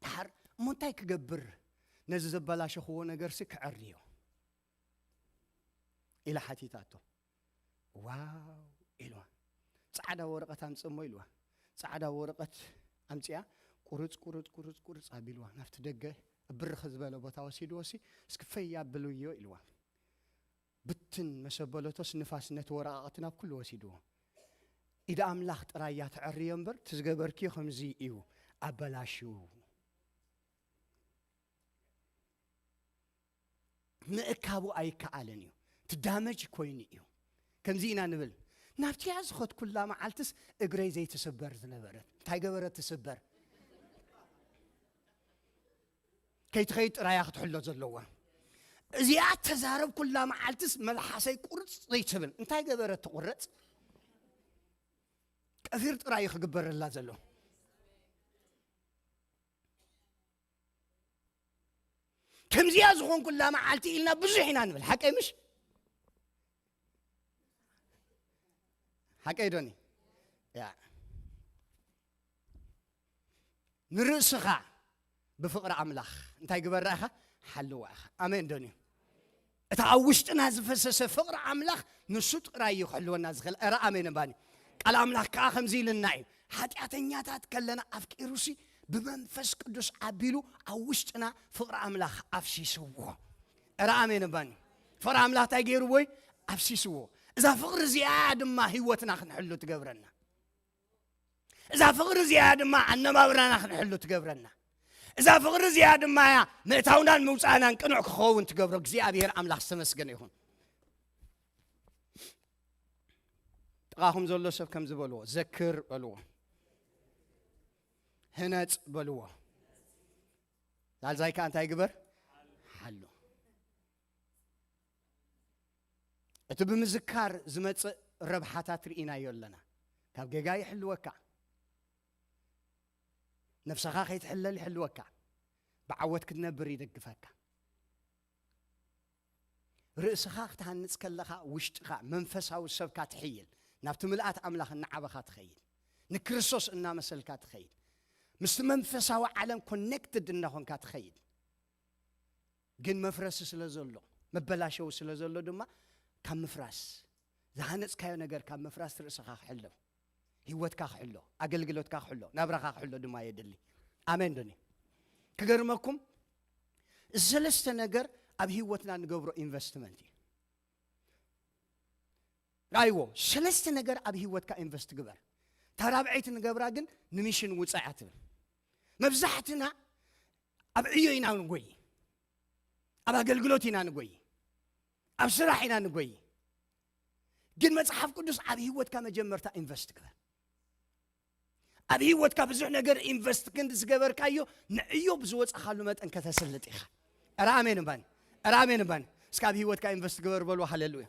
ደሓር እሞ እንታይ ክገብር፣ ነዚ ዘበላሸኽዎ ነገርሲ ክዕርዮ ኢላ ሓቲታቶ። ዋው ኢልዋ። ጻዕዳ ወረቐት ኣምጽእ እሞ ኢልዋ። ጻዕዳ ወረቐት ኣምጺኣ ቁርጽ ቁርጽ ቁርጽ ቁርጽ ኣቢልዋ ናብቲ ደገ ብርኽ ዝበለ ቦታ ወሲድዎ ሲ እስኪ ፈይ ኣብልዮ ኢልዋ። ብትን መሰበለቶስ ንፋስ ነቲ ወረቓቕቲ ናብ ኩሉ ወሲድዎ። ኢድ ኣምላኽ ጥራይ እያ ትዕርዮ እምበር፣ እቲ ዝገበርክዮ ከምዚ እዩ፣ ኣበላሽዩ። ምእካቡ ኣይከኣልን እዩ። እቲ ዳመጅ ኮይኑ እዩ። ከምዚ ኢና ንብል፣ ናብቲያ ዝኸድኩላ መዓልትስ እግረይ ዘይትስበር ዝነበረት። እንታይ ገበረት ትስበር? ከይትኸይድ ጥራያ ክትሕሎ ዘለዋ። እዚኣ ተዛረብ ኩላ መዓልትስ መልሓሰይ ቁርጽ ዘይትብል። እንታይ ገበረት ትቁረጽ? ቀፊር ጥራይ እዩ ክግበረላ ዘሎ። ከምዚኣ ዝኾንኩላ መዓልቲ ኢልና ብዙሕ ኢና ንብል። ሓቀይ ምሽ? ሓቀይ ዶኒ? ያ። ንርእስኻ ብፍቕሪ ኣምላኽ እንታይ ግበራ ኢኻ? ሓልዋ ኢኻ። ኣሜን ዶኒ? እቲ ኣብ ውሽጥና ዝፈሰሰ ፍቕሪ ኣምላኽ ንሱ ጥራይ እዩ ክሕልወና ዝኽእል። እረ ኣሜን እባኒ። ቃል ኣምላኽ ከኣ ከምዚ ኢልና እዩ፣ ሓጢኣተኛታት ከለና ኣፍቂሩሲ ብመንፈስ ቅዱስ ኣቢሉ ኣብ ውሽጥና ፍቕሪ ኣምላኽ ኣፍሲስዎ። እረ ኣሜን እባኒ። ፍቕሪ ኣምላኽ እንታይ ገይርዎ እዩ? ኣፍሲስዎ። እዛ ፍቕሪ እዚኣ ድማ ህይወትና ክንሕሉ ትገብረና። እዛ ፍቕሪ እዚኣ ድማ ኣነባብራና ክንሕሉ ትገብረና። እዛ ፍቕሪ እዚኣ ድማ እያ ምእታውናን ምውፃእናን ቅኑዕ ክኸውን ትገብሮ። እግዚኣብሔር ኣምላኽ ዝተመስገነ ይኹን። ጥቓኹም ዘሎ ሰብ ከምዚ በልዎ፣ ዘክር በልዎ፣ ህነጽ በልዎ። ላልዛይ ከኣ እንታይ ግበር? ሓሉ። እቲ ብምዝካር ዝመጽእ ረብሓታት ርኢናዮ ኣለና። ካብ ጌጋ ይሕልወካ፣ ነፍስኻ ከይትሕለል ይሕልወካ፣ ብዓወት ክትነብር ይደግፈካ። ርእስኻ ክትሃንጽ ከለኻ ውሽጥኻ መንፈሳዊ ሰብካ ትሕይል፣ ናብቲ ምልኣት ኣምላኽ እናዓበኻ ትኸይድ፣ ንክርስቶስ እናመሰልካ ትኸይድ፣ ምስቲ መንፈሳዊ ዓለም ኮኔክትድ እናኾንካ ትኸይድ። ግን መፍረሲ ስለ ዘሎ፣ መበላሸዊ ስለ ዘሎ ድማ ካብ ምፍራስ፣ ዝሃነጽካዮ ነገር ካብ ምፍራስ ርእስኻ ክሕሎ፣ ህይወትካ ክሕሎ፣ ኣገልግሎትካ ክሕሎ፣ ናብራኻ ክሕሎ ድማ የድሊ። ኣሜን ዶኒ? ክገርመኩም፣ እዚ ሰለስተ ነገር ኣብ ህይወትና ንገብሮ ኢንቨስትመንት እዩ። ራይዎ፣ ሰለስተ ነገር ኣብ ህይወትካ ኢንቨስት ግበር። እታ ራብዐይቲ ንገብራ ግን ንሚሽን ውጻእ እያ ትብል። መብዛሕትና ኣብ ዕዮ ኢና ንጎይ፣ ኣብ ኣገልግሎት ኢና ንጎይ፣ ኣብ ስራሕ ኢና ንጎይ። ግን መጽሓፍ ቅዱስ ኣብ ህይወትካ መጀመርታ ኢንቨስት ግበር። ኣብ ህይወትካ ብዙሕ ነገር ኢንቨስት ክንዲ ዝገበርካዮ ንዕዮ ብዝወጻኻሉ መጠን ከተስልጥ ኢኻ። እረ ኣሜን እባኒ፣ እረ ኣሜን እባኒ። እስከ ኣብ ህይወትካ ኢንቨስት ግበር በሉ። ሃሌሉያ።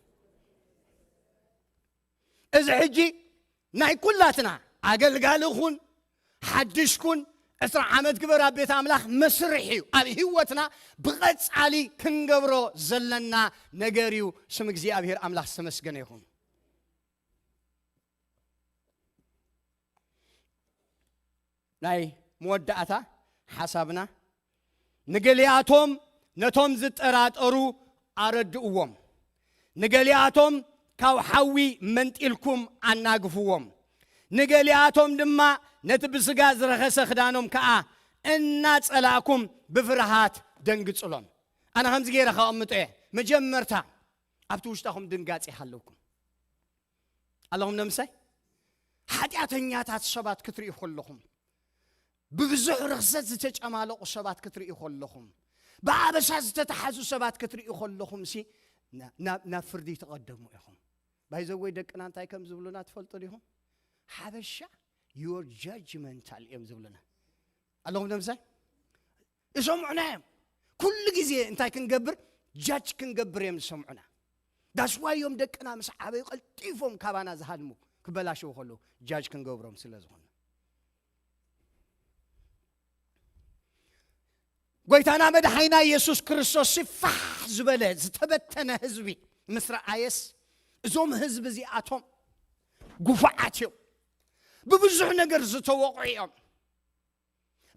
እዚ ሕጂ ናይ ኩላትና ኣገልጋሊ ኩን ሓድሽ ኩን ዕስራ ዓመት ግበር ኣብ ቤት ኣምላኽ መስርሕ እዩ። ኣብ ህይወትና ብቐጻሊ ክንገብሮ ዘለና ነገር እዩ። ስም እግዚኣብሔር ኣምላኽ ዝተመስገነ ይኹን። ናይ መወዳእታ ሓሳብና፣ ንገሊኣቶም ነቶም ዝጠራጠሩ ኣረድእዎም፣ ንገሊኣቶም ካብ ሓዊ መንጢልኩም ኣናግፍዎም፣ ንገሊኣቶም ድማ ነቲ ብስጋ ዝረኸሰ ክዳኖም ከኣ እናጸላእኩም ብፍርሃት ደንግጽሎም። ኣነ ከምዚ ገይረ ከቐምጦ እየ። መጀመርታ ኣብቲ ውሽጣኹም ድንጋጽ ይሃለውኩም። ኣለኹም ነምሳይ? ሓጢኣተኛታት ሰባት ክትርእዩ ከለኹም፣ ብብዙሕ ርኽሰት ዝተጨማለቑ ሰባት ክትርእዩ ከለኹም፣ ብኣበሳ ዝተተሓዙ ሰባት ክትርእዩ ከለኹም ሲ ናብ ፍርዲ ትቐደሙ ኢኹም። ባይዘወይ ደቅና እንታይ ከም ዝብሉና ትፈልጡ ዲኹም? ሓበሻ your judgmental እዮም ዝብሉና። ኣለኹም ነምሳይ? ይሰምዑና እዮም። ኩሉ ግዜ እንታይ ክንገብር? ጃጅ ክንገብር እዮም ዝሰምዑና። ዳስዋ እዮም ደቅና ምስ ዓበዩ ቀልጢፎም ካባና ዝሃድሙ፣ ክበላሸው ከለዉ ጃጅ ክንገብሮም ስለ ዝኾነ። ጎይታና መድሓይና ኢየሱስ ክርስቶስ ሲ ፋሕ ዝበለ ዝተበተነ ህዝቢ ምስ ረኣየስ፣ እዞም ህዝቢ እዚኣቶም ጉፉዓት እዮም፣ ብብዙሕ ነገር ዝተወቕዑ እዮም፣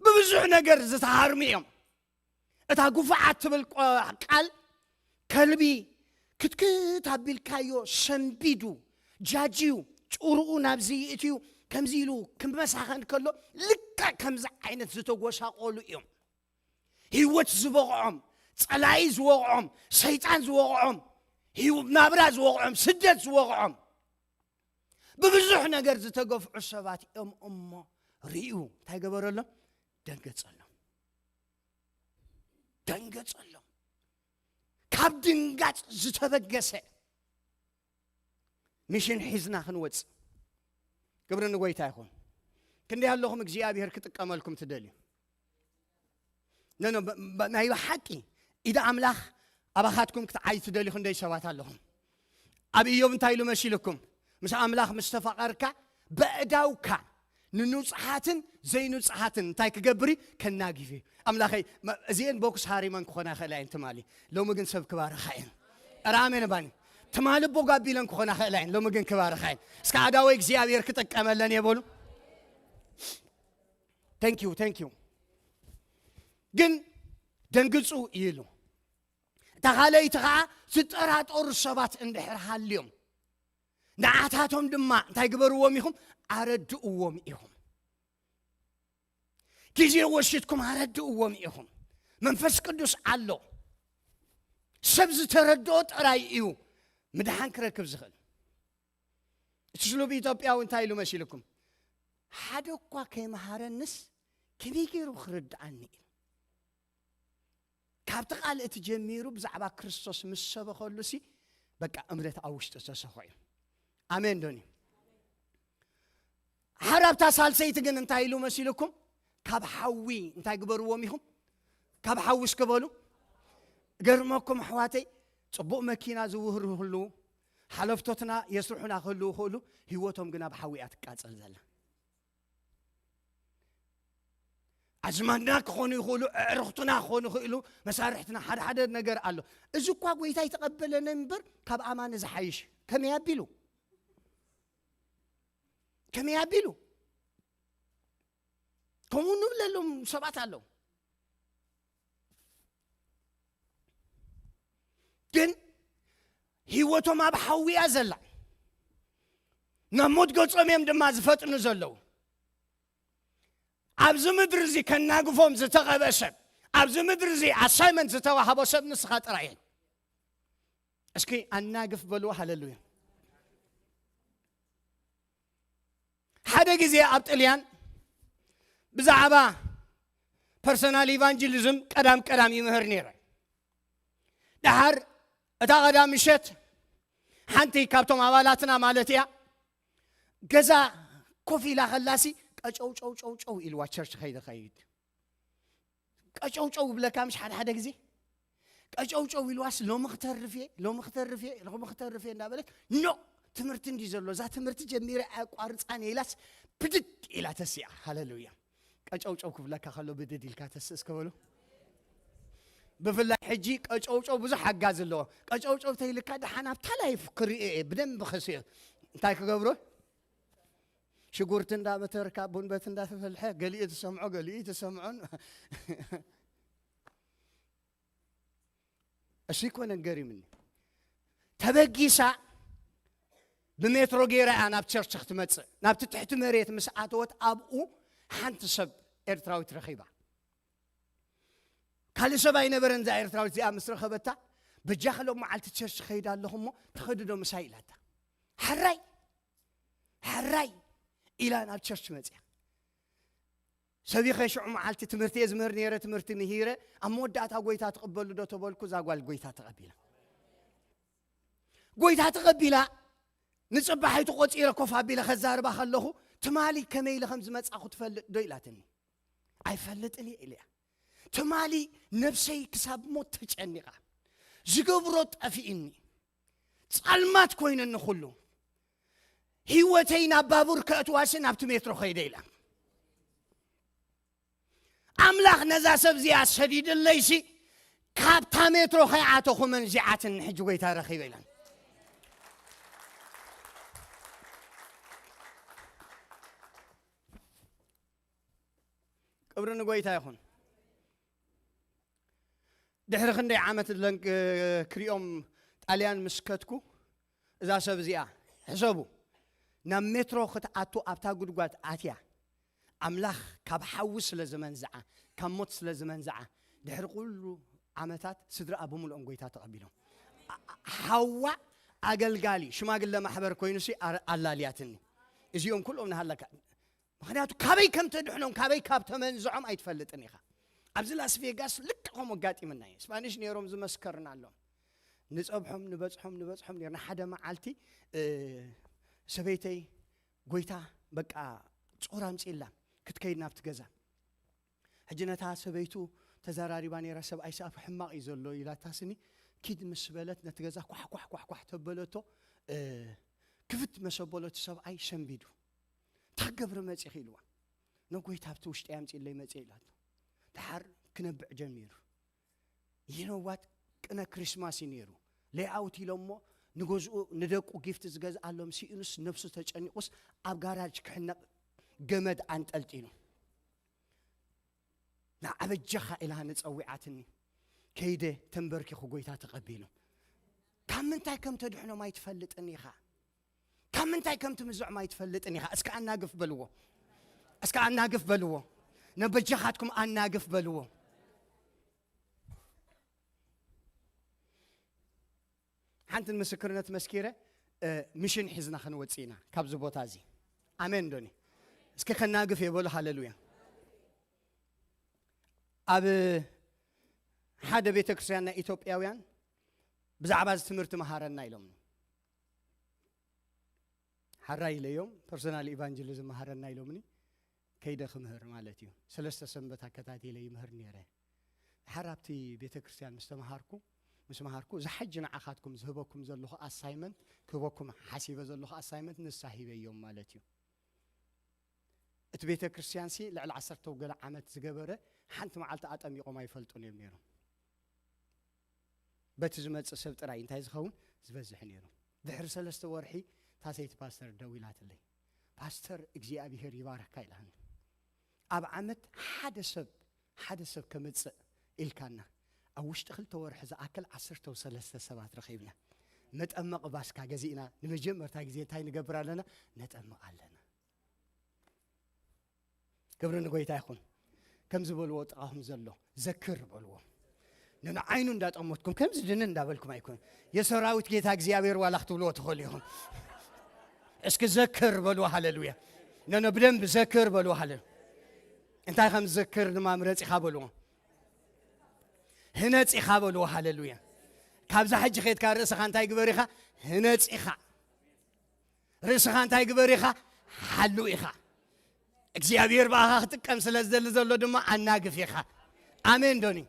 ብብዙሕ ነገር ዝተሃርሙ እዮም። እታ ጉፉዓት ትብል ቃል ከልቢ ክትክት ኣቢልካዮ ሰንቢዱ ጃጅዩ ጭርኡ ናብዚ ይእትዩ ከምዚ ኢሉ ክመሳኸን ከሎ ልክዕ ከምዚ ዓይነት ዝተጎሳቆሉ እዮም። ህይወት ዝበቕዖም፣ ጸላኢ ዝወቕዖም፣ ሰይጣን ዝወቕዖም፣ ናብራ ዝወቕዖም፣ ስደት ዝወቕዖም፣ ብብዙሕ ነገር ዝተገፍዑ ሰባት እዮም። እሞ ርእዩ እንታይ ገበረሎም? ደንገጸሎም። ደንገጸሎም። ካብ ድንጋጽ ዝተበገሰ ሚሽን ሒዝና ክንወጽእ። ክብሪ ንጎይታ ይኹን። ክንደይ ኣለኹም እግዚኣብሔር ክጥቀመልኩም ትደልዩ? ነኖ ናይ ብሓቂ ኢደ ኣምላኽ ኣባኻትኩም ክትዓይ ትደልዩ ክንደይ ሰባት ኣለኹም? ኣብ ኢዮብ እንታይ ኢሉ መሲልኩም? ምስ ኣምላኽ ምስ ተፋቐርካ በእዳውካ ንንጹሓትን ዘይንጹሓትን እንታይ ክገብር እዩ? ከናጊፍ እዩ። ኣምላኸይ እዚአን ቦክስ ሃሪመን ክኾና ይኽእላ እየን ትማሊ፣ ሎሚ ግን ሰብ ክባርኻ እየን። ራሜን ባኒ ትማሊ ቦግ ኣቢለን ክኾና ይኽእላ እየን፣ ሎሚ ግን ክባርኻ እየን። እስከ ኣዳወይ እግዚኣብሔር ክጥቀመለን እየ በሉ። Thank you, thank you። ግን ደንግጹ ይሉ። እታ ካልኣይቲ ኸዓ ዝጠራጠሩ ሰባት እንድሕር ሃልዮም ንዓታቶም ድማ እንታይ ግበርዎም ኢኹም? ኣረድእዎም ኢኹም። ግዜ ወሲድኩም ኣረድእዎም ኢኹም። መንፈስ ቅዱስ ኣሎ። ሰብ ዝተረድኦ ጥራይ እዩ ምድሓን ክረክብ ዝኽእል። እቲ ስሉብ ኢትዮጵያዊ እንታይ ኢሉ መሲልኩም? ሓደ እኳ ከይመሃረንስ ከመይ ገይሩ ክርድኣኒ ኢሉ። ካብቲ ቃል እቲ ጀሚሩ ብዛዕባ ክርስቶስ ምስ ሰበኸሉ ሲ በቃ እምነት ኣብ ውሽጡ ተሰኾ እዩ። ኣሜን ዶኒ? ሓራብታ ሳልሰይቲ ግን እንታይ ኢሉ መሲልኩም? ካብ ሓዊ እንታይ ግበርዎም ኢኹም? ካብ ሓዊ እስከ በሉ። ገርመኩም ኣሕዋተይ፣ ጽቡቕ መኪና ዝውህሩ ክህልዉ፣ ሓለፍቶትና የስርሑና ክህልዉ ክእሉ፣ ህይወቶም ግን ኣብ ሓዊ እያ ትቃጸል ዘላ። ኣዝማድና ክኾኑ ይኽእሉ፣ ኣዕርኽትና ክኾኑ ይኽእሉ፣ መሳርሕትና ሓደ ሓደ ነገር ኣሎ። እዚ እኳ ጎይታ ይተቐበለነ እምበር ካብ ኣማኒ ዝሓይሽ ከመይ ኣቢሉ? ከመይ ኣቢሉ? ከምኡ ንብለሎም ሰባት ኣለዉ። ግን ህይወቶም ኣብ ሓዊ እያ ዘላ። ናብ ሞት ገጾም እዮም ድማ ዝፈጥኑ ዘለዉ። ኣብዚ ምድሪ እዚ ከናግፎም ዝተቐበ ሰብ፣ ኣብዚ ምድሪ እዚ ኣሳይመንት ዝተዋህቦ ሰብ ንስኻ ጥራይ እየን። እስኪ ኣናግፍ በልዎ። ሃለሉያ። ሓደ ግዜ ኣብ ጥልያን ብዛዕባ ፐርሰናል ኢቫንጀሊዝም ቀዳም ቀዳም ይምህር ነይረ። ደሓር እታ ቀዳም ምሸት ሓንቲ ካብቶም ኣባላትና ማለት እያ ገዛ ኮፍ ኢላ ከላሲ ቀጨው ጨው ጨው ጨው ኢልዋ ቸርች ከይደ ከይድ ቀጨው ጨው ይብለካ ምሽ ሓደ ሓደ ግዜ ቀጨው ጨው ኢልዋስ ሎሚ ክተርፍ እየ ሎሚ ክተርፍ እየ ሎሚ ክተርፍ እየ እንዳበለት ኖ ትምህርቲ እንዲ ዘሎ እዛ ትምህርቲ ጀሚረ ኣቋርፃን ኢላስ ብድድ ኢላ ተሲኣ። ሃለሉያ። ቀጨውጨው ክብለካ ከሎ ብድድ ኢልካ ተስእ እስከ በሉ። ብፍላይ ሕጂ ቀጨውጨው ብዙሕ ሓጋዚ ኣለዎ። ቀጨውጨው ተይልካ ደሓን ኣብታ ላይፍ ክርኢ እየ ብደንብ ከስዮ እንታይ ክገብሮ ሽጉርቲ እንዳበተርካ ቡን በት እንዳተፈልሐ ገሊኡ ትሰምዖ ገሊኡ ትሰምዖን እሱ ይኮነን ገሪምኒ። ተበጊሳ ብሜትሮ ገይራ እያ ናብ ቸርች ክትመጽእ። ናብቲ ትሕቲ መሬት ምስ ኣተወት ኣብኡ ሓንቲ ሰብ ኤርትራዊት ረኺባ። ካልእ ሰብ ኣይነበረን። እዛ ኤርትራዊት እዚኣ ምስ ረኸበታ፣ በጃኺ ሎም መዓልቲ ቸርች ኸይድ ኣለኹ እሞ ትኸዲ ዶ ምሳይ ኢላታ። ሕራይ ሕራይ ኢላ ናብ ቸርች መጽያ። ሰቢኸ ሽዑ መዓልቲ ትምህርቲ እየ ዝምህር ነይረ። ትምህርቲ ምሂረ ኣብ መወዳእታ ጎይታ ትቕበሉ ዶ ተበልኩ፣ እዛ ጓል ጎይታ ተቐቢላ። ጎይታ ተቐቢላ። ንጽባሒቱ ቆጺረ ኮፍ ኣቢለ ከዛርባ ከለኹ፣ ትማሊ ከመይ ኢለ ከም ዝመጻኹ ትፈልጥ ዶ ኢላትኒ። ኣይፈልጥን እየ ኢለያ። ትማሊ ነብሰይ ክሳብ ሞት ተጨኒቓ፣ ዝገብሮ ጠፊእኒ፣ ጸልማት ኮይነኒ ኩሉ። ህይወተይ ናብ ባቡር ከእትዋሲ ናብቲ ሜትሮ ኸይደ ኢላ። ኣምላኽ ነዛ ሰብ እዚኣ ሰዲድለይሲ፣ ካብታ ሜትሮ ከይኣተኹ መን እዚኣትን ሕጂ ጎይታ ረኺበ ኢላን። ክብሪ ንጎይታ ይኹን። ድሕሪ ክንደይ ዓመት ለንክ-፣ ክሪኦም ጣልያን ምስ ከድኩ፣ እዛ ሰብ እዚኣ፣ ሕሰቡ፣ ናብ ሜትሮ ክትኣቱ ኣብታ ጉድጓድ ኣትያ፣ ኣምላኽ ካብ ሓዊ ስለ ዝመንዝዓ፣ ካብ ሞት ስለ ዝመንዝዓ፣ ድሕሪ ኩሉ ዓመታት ስድራኣ ብምልኦም ጎይታ ተቐቢሎም። ኣ-፣ ሓዋ ኣገልጋሊ ሽማግለ ማሕበር ኮይኑሲ ኣረ-፣ ኣላልያትኒ። እዚኦም ኩሎም ንሃለካ። ምኽንያቱ ካበይ ከም ተድሕኖም፣ ካበይ ካብ ተመንዝዖም ኣይትፈልጥን ኢኻ። ኣብዚ ላስ ቬጋስ ልክዕ ከምኡ ኣጋጢምና እዩ። ስፓኒሽ ነይሮም ዝመስከርና ኣሎም። ንጸብሖም፣ ንበጽሖም፣ ንበጽሖም ነይርና። ሓደ መዓልቲ፣ እ፣ ሰበይተይ ጎይታ በቃ ጾር ኣምጺእላ ክትከይድ ናብቲ ገዛ። ሕጂ ነታ ሰበይቱ ተዘራሪባ ነይራ፣ "ሰብኣይስ ኣብ ሕማቕ እዩ ዘሎ" ኢላታ ስኒ ኪድ ምስ በለት ነቲ ገዛ ኳሕ ኳሕ ኳሕ ኳሕ ተበለቶ። እ፣ ክፍት መሰበሎ እቲ ሰብኣይ ሰንቢዱ። "እንታይ ክገብሪ መጺኺ?" ኢልዋ። "ንጎይታ ኣብቲ ውሽጢ ኣምጺእለይ መጺአ" ኢላቶ። ደሓር ክነብዕ ጀሚሩ። ይነዋት ቅነ ክሪስማስ እዩ ነይሩ። ሌኣውት ኢሎሞ ንገዝኡ ንደቁ ጊፍት ዝገዝኣሎም ስኢኑስ ነብሱ ተጨኒቑስ ኣብ ጋራጅ ክሕነቕ ገመድ ኣንጠልጢሉ። "ንዓ በጃኻ" ኢላ ንጸዊዓትኒ። ከይደ ተንበርኪኹ ጎይታ ተቐቢሉ። ካብ ምንታይ ከም ተድሕኖም ኣይትፈልጥን ኢኻ። ካብ ምንታይ ከም ትምዝዖም ኣይትፈልጥን ኢኻ። እስከ ኣናግፍ በልዎ። እስከ ኣናግፍ በልዎ። "ነበጃኻትኩም ኣናግፍ" በልዎ። ሓንቲ ምስክርነት መስኪረ፣ እ፣ ሚሽን ሒዝና ክንወጽእ ኢና ካብዚ ቦታ እዚ። ኣሜን ዶኒ? እስኪ ከናግፍ የበሉ፣ ሃሌሉያ። ኣብ ሓደ ቤተ ክርስቲያን ናይ ኢትዮጵያውያን ብዛዕባ እዚ ትምህርቲ መሃረና ኢሎምኒ። ሓራይ ኢለዮም፣ ፐርሶናል ኢቫንጀሊዝም መሃረና ኢሎምኒ። ከይደ ክምህር ማለት እዩ። ሰለስተ ሰንበት ኣከታቲለ ይምህር ነይረ። ድሓር ኣብቲ ቤተ ክርስቲያን ምስ ተምሃርኩ፣ ምስ መሃርኩ፣ እዚ ሓጂ ንዓኻትኩም ዝህበኩም ዘለኹ ኣሳይመንት፣ ክህበኩም ሓሲበ ዘለኹ ኣሳይመንት ንሳ ሂበዮም ማለት እዩ። እቲ ቤተ ክርስቲያንሲ ልዕሊ ዓሰርተ ገለ ዓመት ዝገበረ፣ ሓንቲ መዓልቲ ኣጠሚቖም ኣይፈልጡን እዮም ነይሮም። በቲ ዝመጽእ ሰብ ጥራይ እንታይ ዝኸውን ዝበዝሕ ነይሩ። ድሕሪ ሰለስተ ወርሒ እታ ሰይቲ ፓስተር ደዊላትለይ፣ "ፓስተር እግዚኣብሔር ይባርካ" ኢላኒ። ኣብ ዓመት ሓደ ሰብ፣ ሓደ ሰብ ከምጽእ ኢልካና፣ ኣብ ውሽጢ ክልተ ወርሒ ዝኣክል ዓሰርተ ሰለስተ ሰባት ረኺብና። መጠመቒ ባስካ ገዚእና ንመጀመርታ ግዜ እንታይ ንገብር ኣለና? ነጠምቕ ኣለና። ክብሪ ንጎይታ ይኹን። ከምዚ በልዎ ጥቓኹም ዘሎ፣ "ዘክር" በልዎ። ንንዓይኑ እንዳጠመትኩም ከምዚ ድንን እንዳበልኩም ኣይኮን። "የሰራዊት ጌታ እግዚኣብሔር" ዋላ ክትብልዎ ትኽእሉ ኢኹም። እስኪ "ዘክር" በልዎ። ሃሌሉያ። ነነ ብደንብ "ዘክር" በልዎ። ሃሌሉያ። እንታይ ከም ዝዘክር ድማ ምረጽ ኢኻ በልዎ። "ህነጽ ኢኻ" በልዎ። ሃሌሉያ። ካብዛ ሕጂ ኸድካ ርእስኻ እንታይ ግበር ኢኻ? ህነጽ ኢኻ። ርእስኻ እንታይ ግበር ኢኻ? ሓሉ ኢኻ። እግዚኣብሔር ብኣኻ ክጥቀም ስለ ዝደሊ ዘሎ ድማ ኣናግፍ ኢኻ። ኣሜን ዶኒ?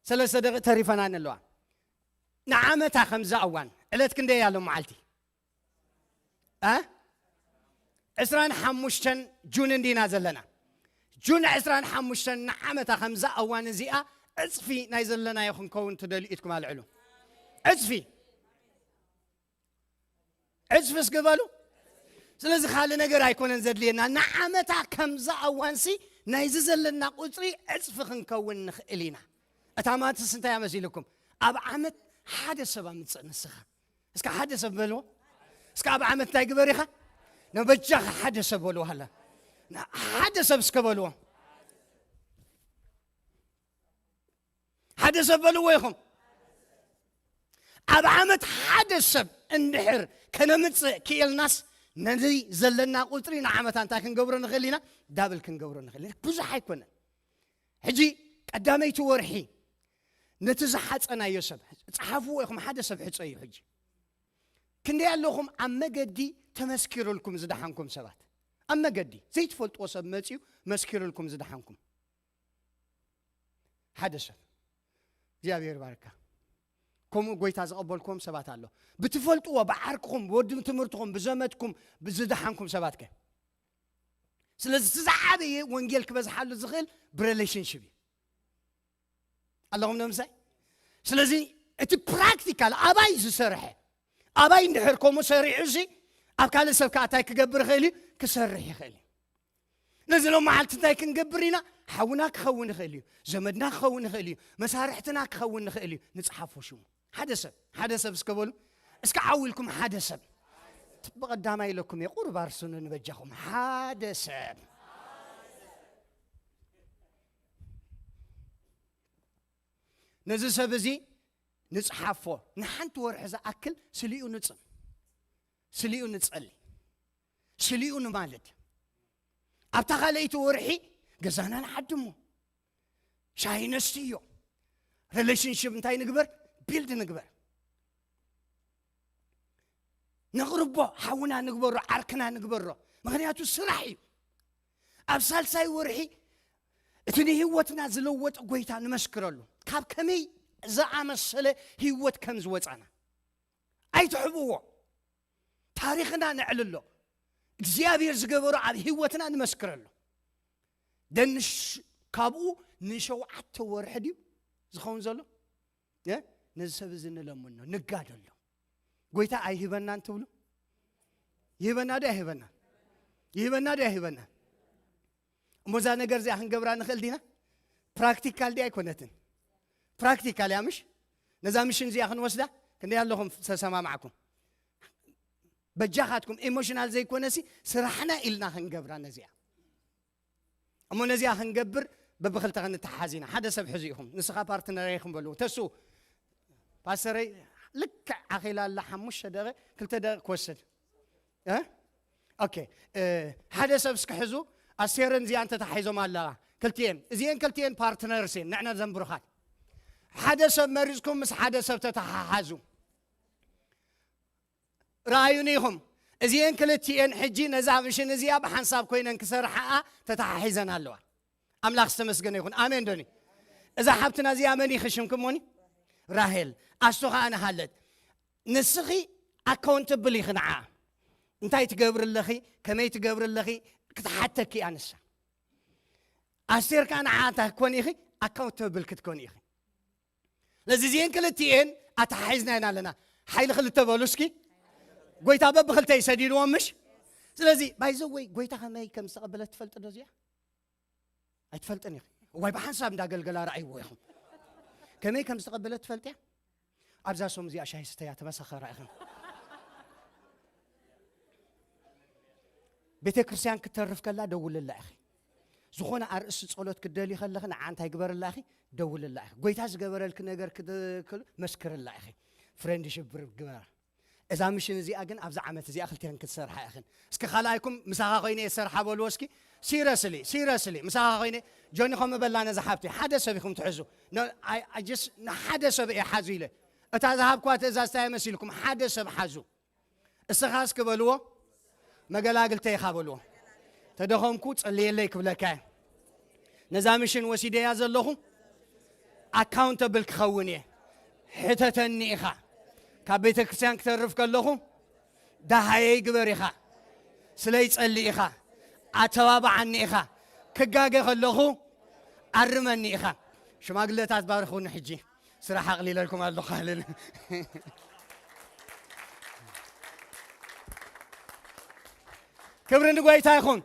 ሰለስተ ደቂቕ ተሪፈናን ኣለዋ። ንዓመታ ከምዛ እዋን ዕለት ክንደይ ኣሎ መዓልቲ? እ? ዕስራን ሓሙሽተን ጁን እንዲና ዘለና። ጁን ዕስራን ሓሙሽተን ንዓመታ ከምዛ እዋን እዚኣ ዕጽፊ ናይ ዘለናዮ ክንከውን ትደልዩ ኢትኩም ኣልዕሉ። ዕጽፊ። ዕጽፊ እስኪ በሉ። ስለዚ ካልእ ነገር ኣይኮነን ዘድልየና። ንዓመታ ከምዛ እዋንሲ ናይዚ ዘለና ቁጽሪ ዕጽፊ ክንከውን ንኽእል ኢና። እታ ማትስ እንታይ እያ መሲልኩም? ኣብ ዓመት ሓደ ሰብ ኣምጽእ ንስኻ። እስከ ሓደ ሰብ በልዎ። እስከ ኣብ ዓመት እንታይ ግበር ኢኻ? ነበጃኻ ሓደ ሰብ በልዎ ሃላ። ና-፣ ሓደ ሰብ እስከ በልዎ። ሓደ ሰብ በልዎ ኢኹም። ኣብ ዓመት ሓደ ሰብ እንድሕር ከነምጽእ ክኢልናስ፣ ነዚ ዘለና ቁጽሪ ንዓመታ እንታይ ክንገብሮ ንኽእል ኢና? ዳብል ክንገብሮ ንኽእል ኢና። ብዙሕ ኣይኮነን። ሕጂ ቀዳመይቲ ወርሒ ነቲ ዝሓጸናዮ ሰብ፣ ጸሓፍዎ ኢኹም፣ ሓደ ሰብ ሕጸዩ። ሕጂ ክንደይ ኣለኹም ኣብ መገዲ ተመስኪሩልኩም ዝደሓንኩም ሰባት? ኣብ መገዲ ዘይትፈልጥዎ ሰብ መጺኡ መስኪሩልኩም ዝደሓንኩም? ሓደ ሰብ። እግዚኣብሔር ይባርካ። ከምኡ ጎይታ ዝቐበልኩም ሰባት ኣሎ። ብትፈልጥዎ፣ ብዓርክኹም፣ ብወዲ ትምህርትኹም፣ ብዘመድኩም፣ ብዝደሓንኩም ሰባት ከ? ስለዚ እቲ ዝዓበየ ወንጌል ክበዝሓሉ ዝኽእል ብሪሌሽንሽፕ እዩ። ኣለኹም ዶ ምሳይ? ስለዚ እቲ ፕራክቲካል ኣባይ ዝሰርሐ፣ ኣባይ እንድሕር ከምኡ ሰሪዑ ሲ፣ ኣብ ካልእ ሰብ ከኣ እንታይ ክገብር ይኽእል እዩ? ክሰርሕ ይኽእል እዩ። ነዚ ሎም መዓልቲ እንታይ ክንገብር ኢና? ሓውና ክኸውን ይኽእል እዩ፣ ዘመድና ክኸውን ይኽእል እዩ፣ መሳርሕትና ክኸውን ይኽእል እዩ። ንጽሓፎ ሽሙ። ሓደ ሰብ፣ ሓደ ሰብ እስከ በሉ። እስከ ዓው ኢልኩም ሓደ ሰብ። ብቐዳማይ ኢለኩም እየ፣ ቁሩብ ኣርሱኑ ንበጃኹም። ሓደ ሰብ። ነዚ ሰብ እዚ ንጽሓፎ። ንሓንቲ ወርሒ ዝኣክል ስሊኡ ንጽም፣ ስሊኡ ንጸሊ፣ ስሊኡ ንማልድ። ኣብታ ካልኣይቲ ወርሒ ገዛና ንዓድሞ፣ ሻሂ ነስትዮ፣ ሪሌሽንሽፕ እንታይ ንግበር? ቢልድ ንግበር። ነቕርቦ፣ ሓውና ንግበሮ፣ ዓርክና ንግበሮ። ምኽንያቱ ስራሕ እዩ። ኣብ ሳልሳይ ወርሒ እቲ ንህይወትና ዝለወጠ ጎይታ ንመስክረሉ። ካብ ከመይ ዝኣመሰለ ህይወት ከም ዝወጻና ኣይትሕብዎ። ታሪኽና ነዕልሎ። እግዚኣብሔር ዝገበሮ ኣብ ህይወትና ንመስክረሉ። ደንሽ ካብኡ ንሸውዓተ ወርሒ ድዩ ዝኸውን ዘሎ? እ? ነዚ ሰብ እዚ ንለምኖ፣ ንጋደሎ። ጎይታ ኣይህበናን ትብሉ? ይህበና ዶ ኣይህበናን? ይህበና ዶ ኣይህበናን? እሞ እዛ ነገር እዚኣ ክንገብራ ንኽእል ዲና? ፕራክቲካል ዲያ ኣይኮነትን? ፕራክቲካል እያ ምሽ? ነዛ ምሽን እዚኣ ክንወስዳ ክንደይ ኣለኹም ተሰማማዕኩም? በጃኻትኩም ኢሞሽናል ዘይኮነሲ ስራሕና ኢልና ክንገብራ ነዚኣ። እሞ ነዚኣ ክንገብር በብኽልተ ክንተሓዝ ኢና። ሓደ ሰብ ሕዙ ኢኹም። ንስኻ ፓርትነረይ ኢኹም በልዎ። ተሱ፣ ፓስተረይ ልክዕ ኣኺላ ኣላ ሓሙሽተ ደቂቕ፣ ክልተ ደቂቕ ክወስድ። እ? ኦኬ። እ፣ ሓደ ሰብ እስኪ ሕዙ፣ ኣስቴርን እዚኣን ተታሒዞም ኣለዋ። ክልቲኤን፣ እዚኤን ክልቲኤን ፓርትነርስ እየን፣ ንዕነ ዘንብሩኻት። ሓደ ሰብ መሪጽኩም ምስ ሓደ ሰብ ተተሓሓዙ። ረኣዩኒ ኢኹም። እዚኤን ክልቲኤን ሕጂ ነዛ ምሽን እዚኣ ብሓንሳብ ኮይነን ክሰርሓኣ ተተሓሒዘን ኣለዋ። ኣምላኽ ዝተመስገነ ይኹን። ኣሜን ዶኒ? እዛ ሓብትና እዚኣ መን ኢኺ ሽምኪ እሞኒ? ራሄል። ኣስቶ ኸኣ ንሃለት። ንስኺ ኣካውንተብል ኢኺ ንዓ። እንታይ ትገብሪ ኣለኺ? ከመይ ትገብሪ ኣለኺ? ክትሓተኪ እያ ንሳ። ኣስቴር ከኣ ንዓ እንታይ ክትኮኒ ኢኺ? ኣካውንተብል ክትኮኒ ኢኺ። ነዚ እዚኤን ክልቲኤን ኣተሓሒዝና ኢና ኣለና። ሓይሊ ክልተ በሉ እስኪ። ጎይታ በብኽልተ እዩ ሰዲድዎም ምሽ? ስለዚ፣ ባይ ዘ ወይ፣ ጎይታ ከመይ ከም ዝተቐበለት ትፈልጢ ዶ እዚኣ? ኣይትፈልጥን ኢኺ። እዋይ፣ ብሓንሳብ እንዳገልገላ ረኣይዎ ኢኹም። ከመይ ከም ዝተቐበለት ትፈልጢ እያ? ኣብዛ ሶም እዚኣ ሻሂ ስተያ ተመሳኸራ ኢኽን። ቤተ ክርስቲያን ክትተርፍ ከላ ደውልላ ኢኺ። ዝኾነ ኣርእስቲ ጸሎት ክትደልዪ ከለኺ ንዓ እንታይ ግበርላ ኢኺ? ደውልላ ኢኺ። ጎይታ ዝገበረልኪ ነገር ክድ-፣ ክል-፣ መስክርላ ኢኺ። ፍሬንድሺፕ ግበራ። እዛ ምሽን እዚኣ ግን ኣብዛ ዓመት እዚኣ ክልቲኤን ክትሰርሓ ኢኽን። እስኪ ካልኣይኩም ምሳኻ ኮይነ እየ ዝሰርሓ በልዎ እስኪ። ሲረስሊ፣ ሲረስሊ፣ ምሳኻ ኮይነ ጆኒ ከምኡ በላ ነዛ ሓብቲ። ሓደ ሰብ ኢኹም ትሕዙ። ኖ፣ ኣይ፣ ኣይ ጀስት ንሓደ ሰብ እየ ሓዙ ኢለ። እታ ዝሃብኳ ትእዛዝ እንታይ መሲልኩም? ሓደ ሰብ ሓዙ። እስኻ እስኪ በልዎ፣ መገላግልተይ ኢኻ በልዎ። ተደኸምኩ፣ ጸልየለይ ክብለካ እየ። ነዛ ምሽን ወሲደያ ዘለኹ፣ ኣካውንተብል ክኸውን እየ። ሕተተኒ ኢኻ። ካብ ቤተ ክርስቲያን ክተርፍ ከለኹ፣ ደሃየይ ግበር ኢኻ። ስለይ ጸሊ ኢኻ። ኣተባብዓኒ ኢኻ። ክጋገ ከለኹ፣ ኣርመኒ ኢኻ። ሽማግለታት ባርኹኒ ሕጂ። ስራሕ ኣቕሊለልኩም ኣለኹ፣ ሃሌሉያ። ክብሪ ንጎይታ ይኹን።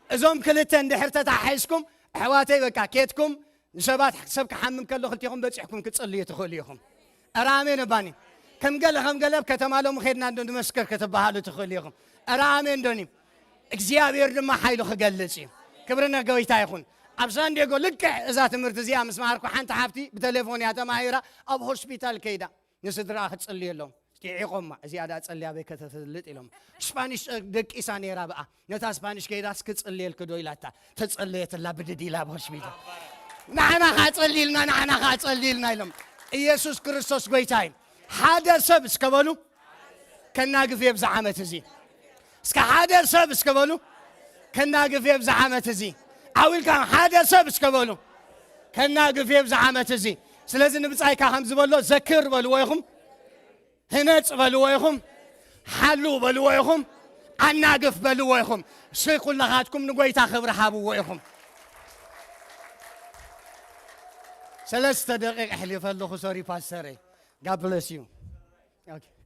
እዞም ክልተ እንድሕር ተታሓሒዝኩም፣ ኣሕዋተይ፣ በቃ ኬድኩም፣ ንሰባት፣ ሰብ ክሓምም ከሎ ክልቲኹም በጺሕኩም ክትጽልዩ ትኽእሉ ኢኹም። ኧረ ኣሜን እባኒ። ከም ገለ ከም ገለ ኣብ ከተማ ሎሚ ኸድና እንዶ ንመስክር ክትበሃሉ ትኽእሉ ኢኹም። ኧረ ኣሜን ዶኒ። እግዚኣብሔር ድማ ሓይሉ ክገልጽ እዩ። ክብሪ ንጎይታ ይኹን። ኣብ ሳንዲየጎ ልክዕ እዛ ትምህርቲ እዚኣ ምስ መሃርኩ፣ ሓንቲ ሓፍቲ ብቴሌፎን እያ ተማሂራ፣ ኣብ ሆስፒታል ከይዳ ንስድራኣ ክትጽልየሎም። ጢዒቖማ፣ እዚኣ ደኣ ጸልያ በይ ከተፍልጥ ኢሎም። ስፓኒሽ ደቂሳ ነይራ ብኣ። ነታ ስፓኒሽ ከይዳ እስኪ ጽልየልኪ ዶ ኢላታ። ተጸለየትላ ብድድ ኢላ ኣብ ሆስፒታል። ንዓና ኸኣ ጸልይልና፣ ንዓና ኸኣ ጸልይልና ኢሎም። ኢየሱስ ክርስቶስ ጎይታ እዩ። ሓደ ሰብ እስከ በሉ ከናግፍ እየ ብዛ ዓመት እዚ። እስከ ሓደ ሰብ እስከ በሉ ከናግፍ እየ ብዛ ዓመት እዚ። ዓው ኢልካ ሓደ ሰብ እስከ በሉ ከናግፍ እየ ብዛ ዓመት እዚ። ስለዚ ንብጻይካ ከም ዝበሎ ዘክር በልዎ ኢኹም። ህነጽ በልዎ ኢኹም፣ ሓሉ በልዎ ኢኹም፣ ኣናግፍ በልዎ ኢኹም። እስኪ ኩላኻትኩም ንጎይታ ክብሪ ሃብዎ ኢኹም። ሰለስተ ደቂቕ ኣሕሊፈ ኣለኹ። ሶሪ ፓስተረይ። God bless you. Okay.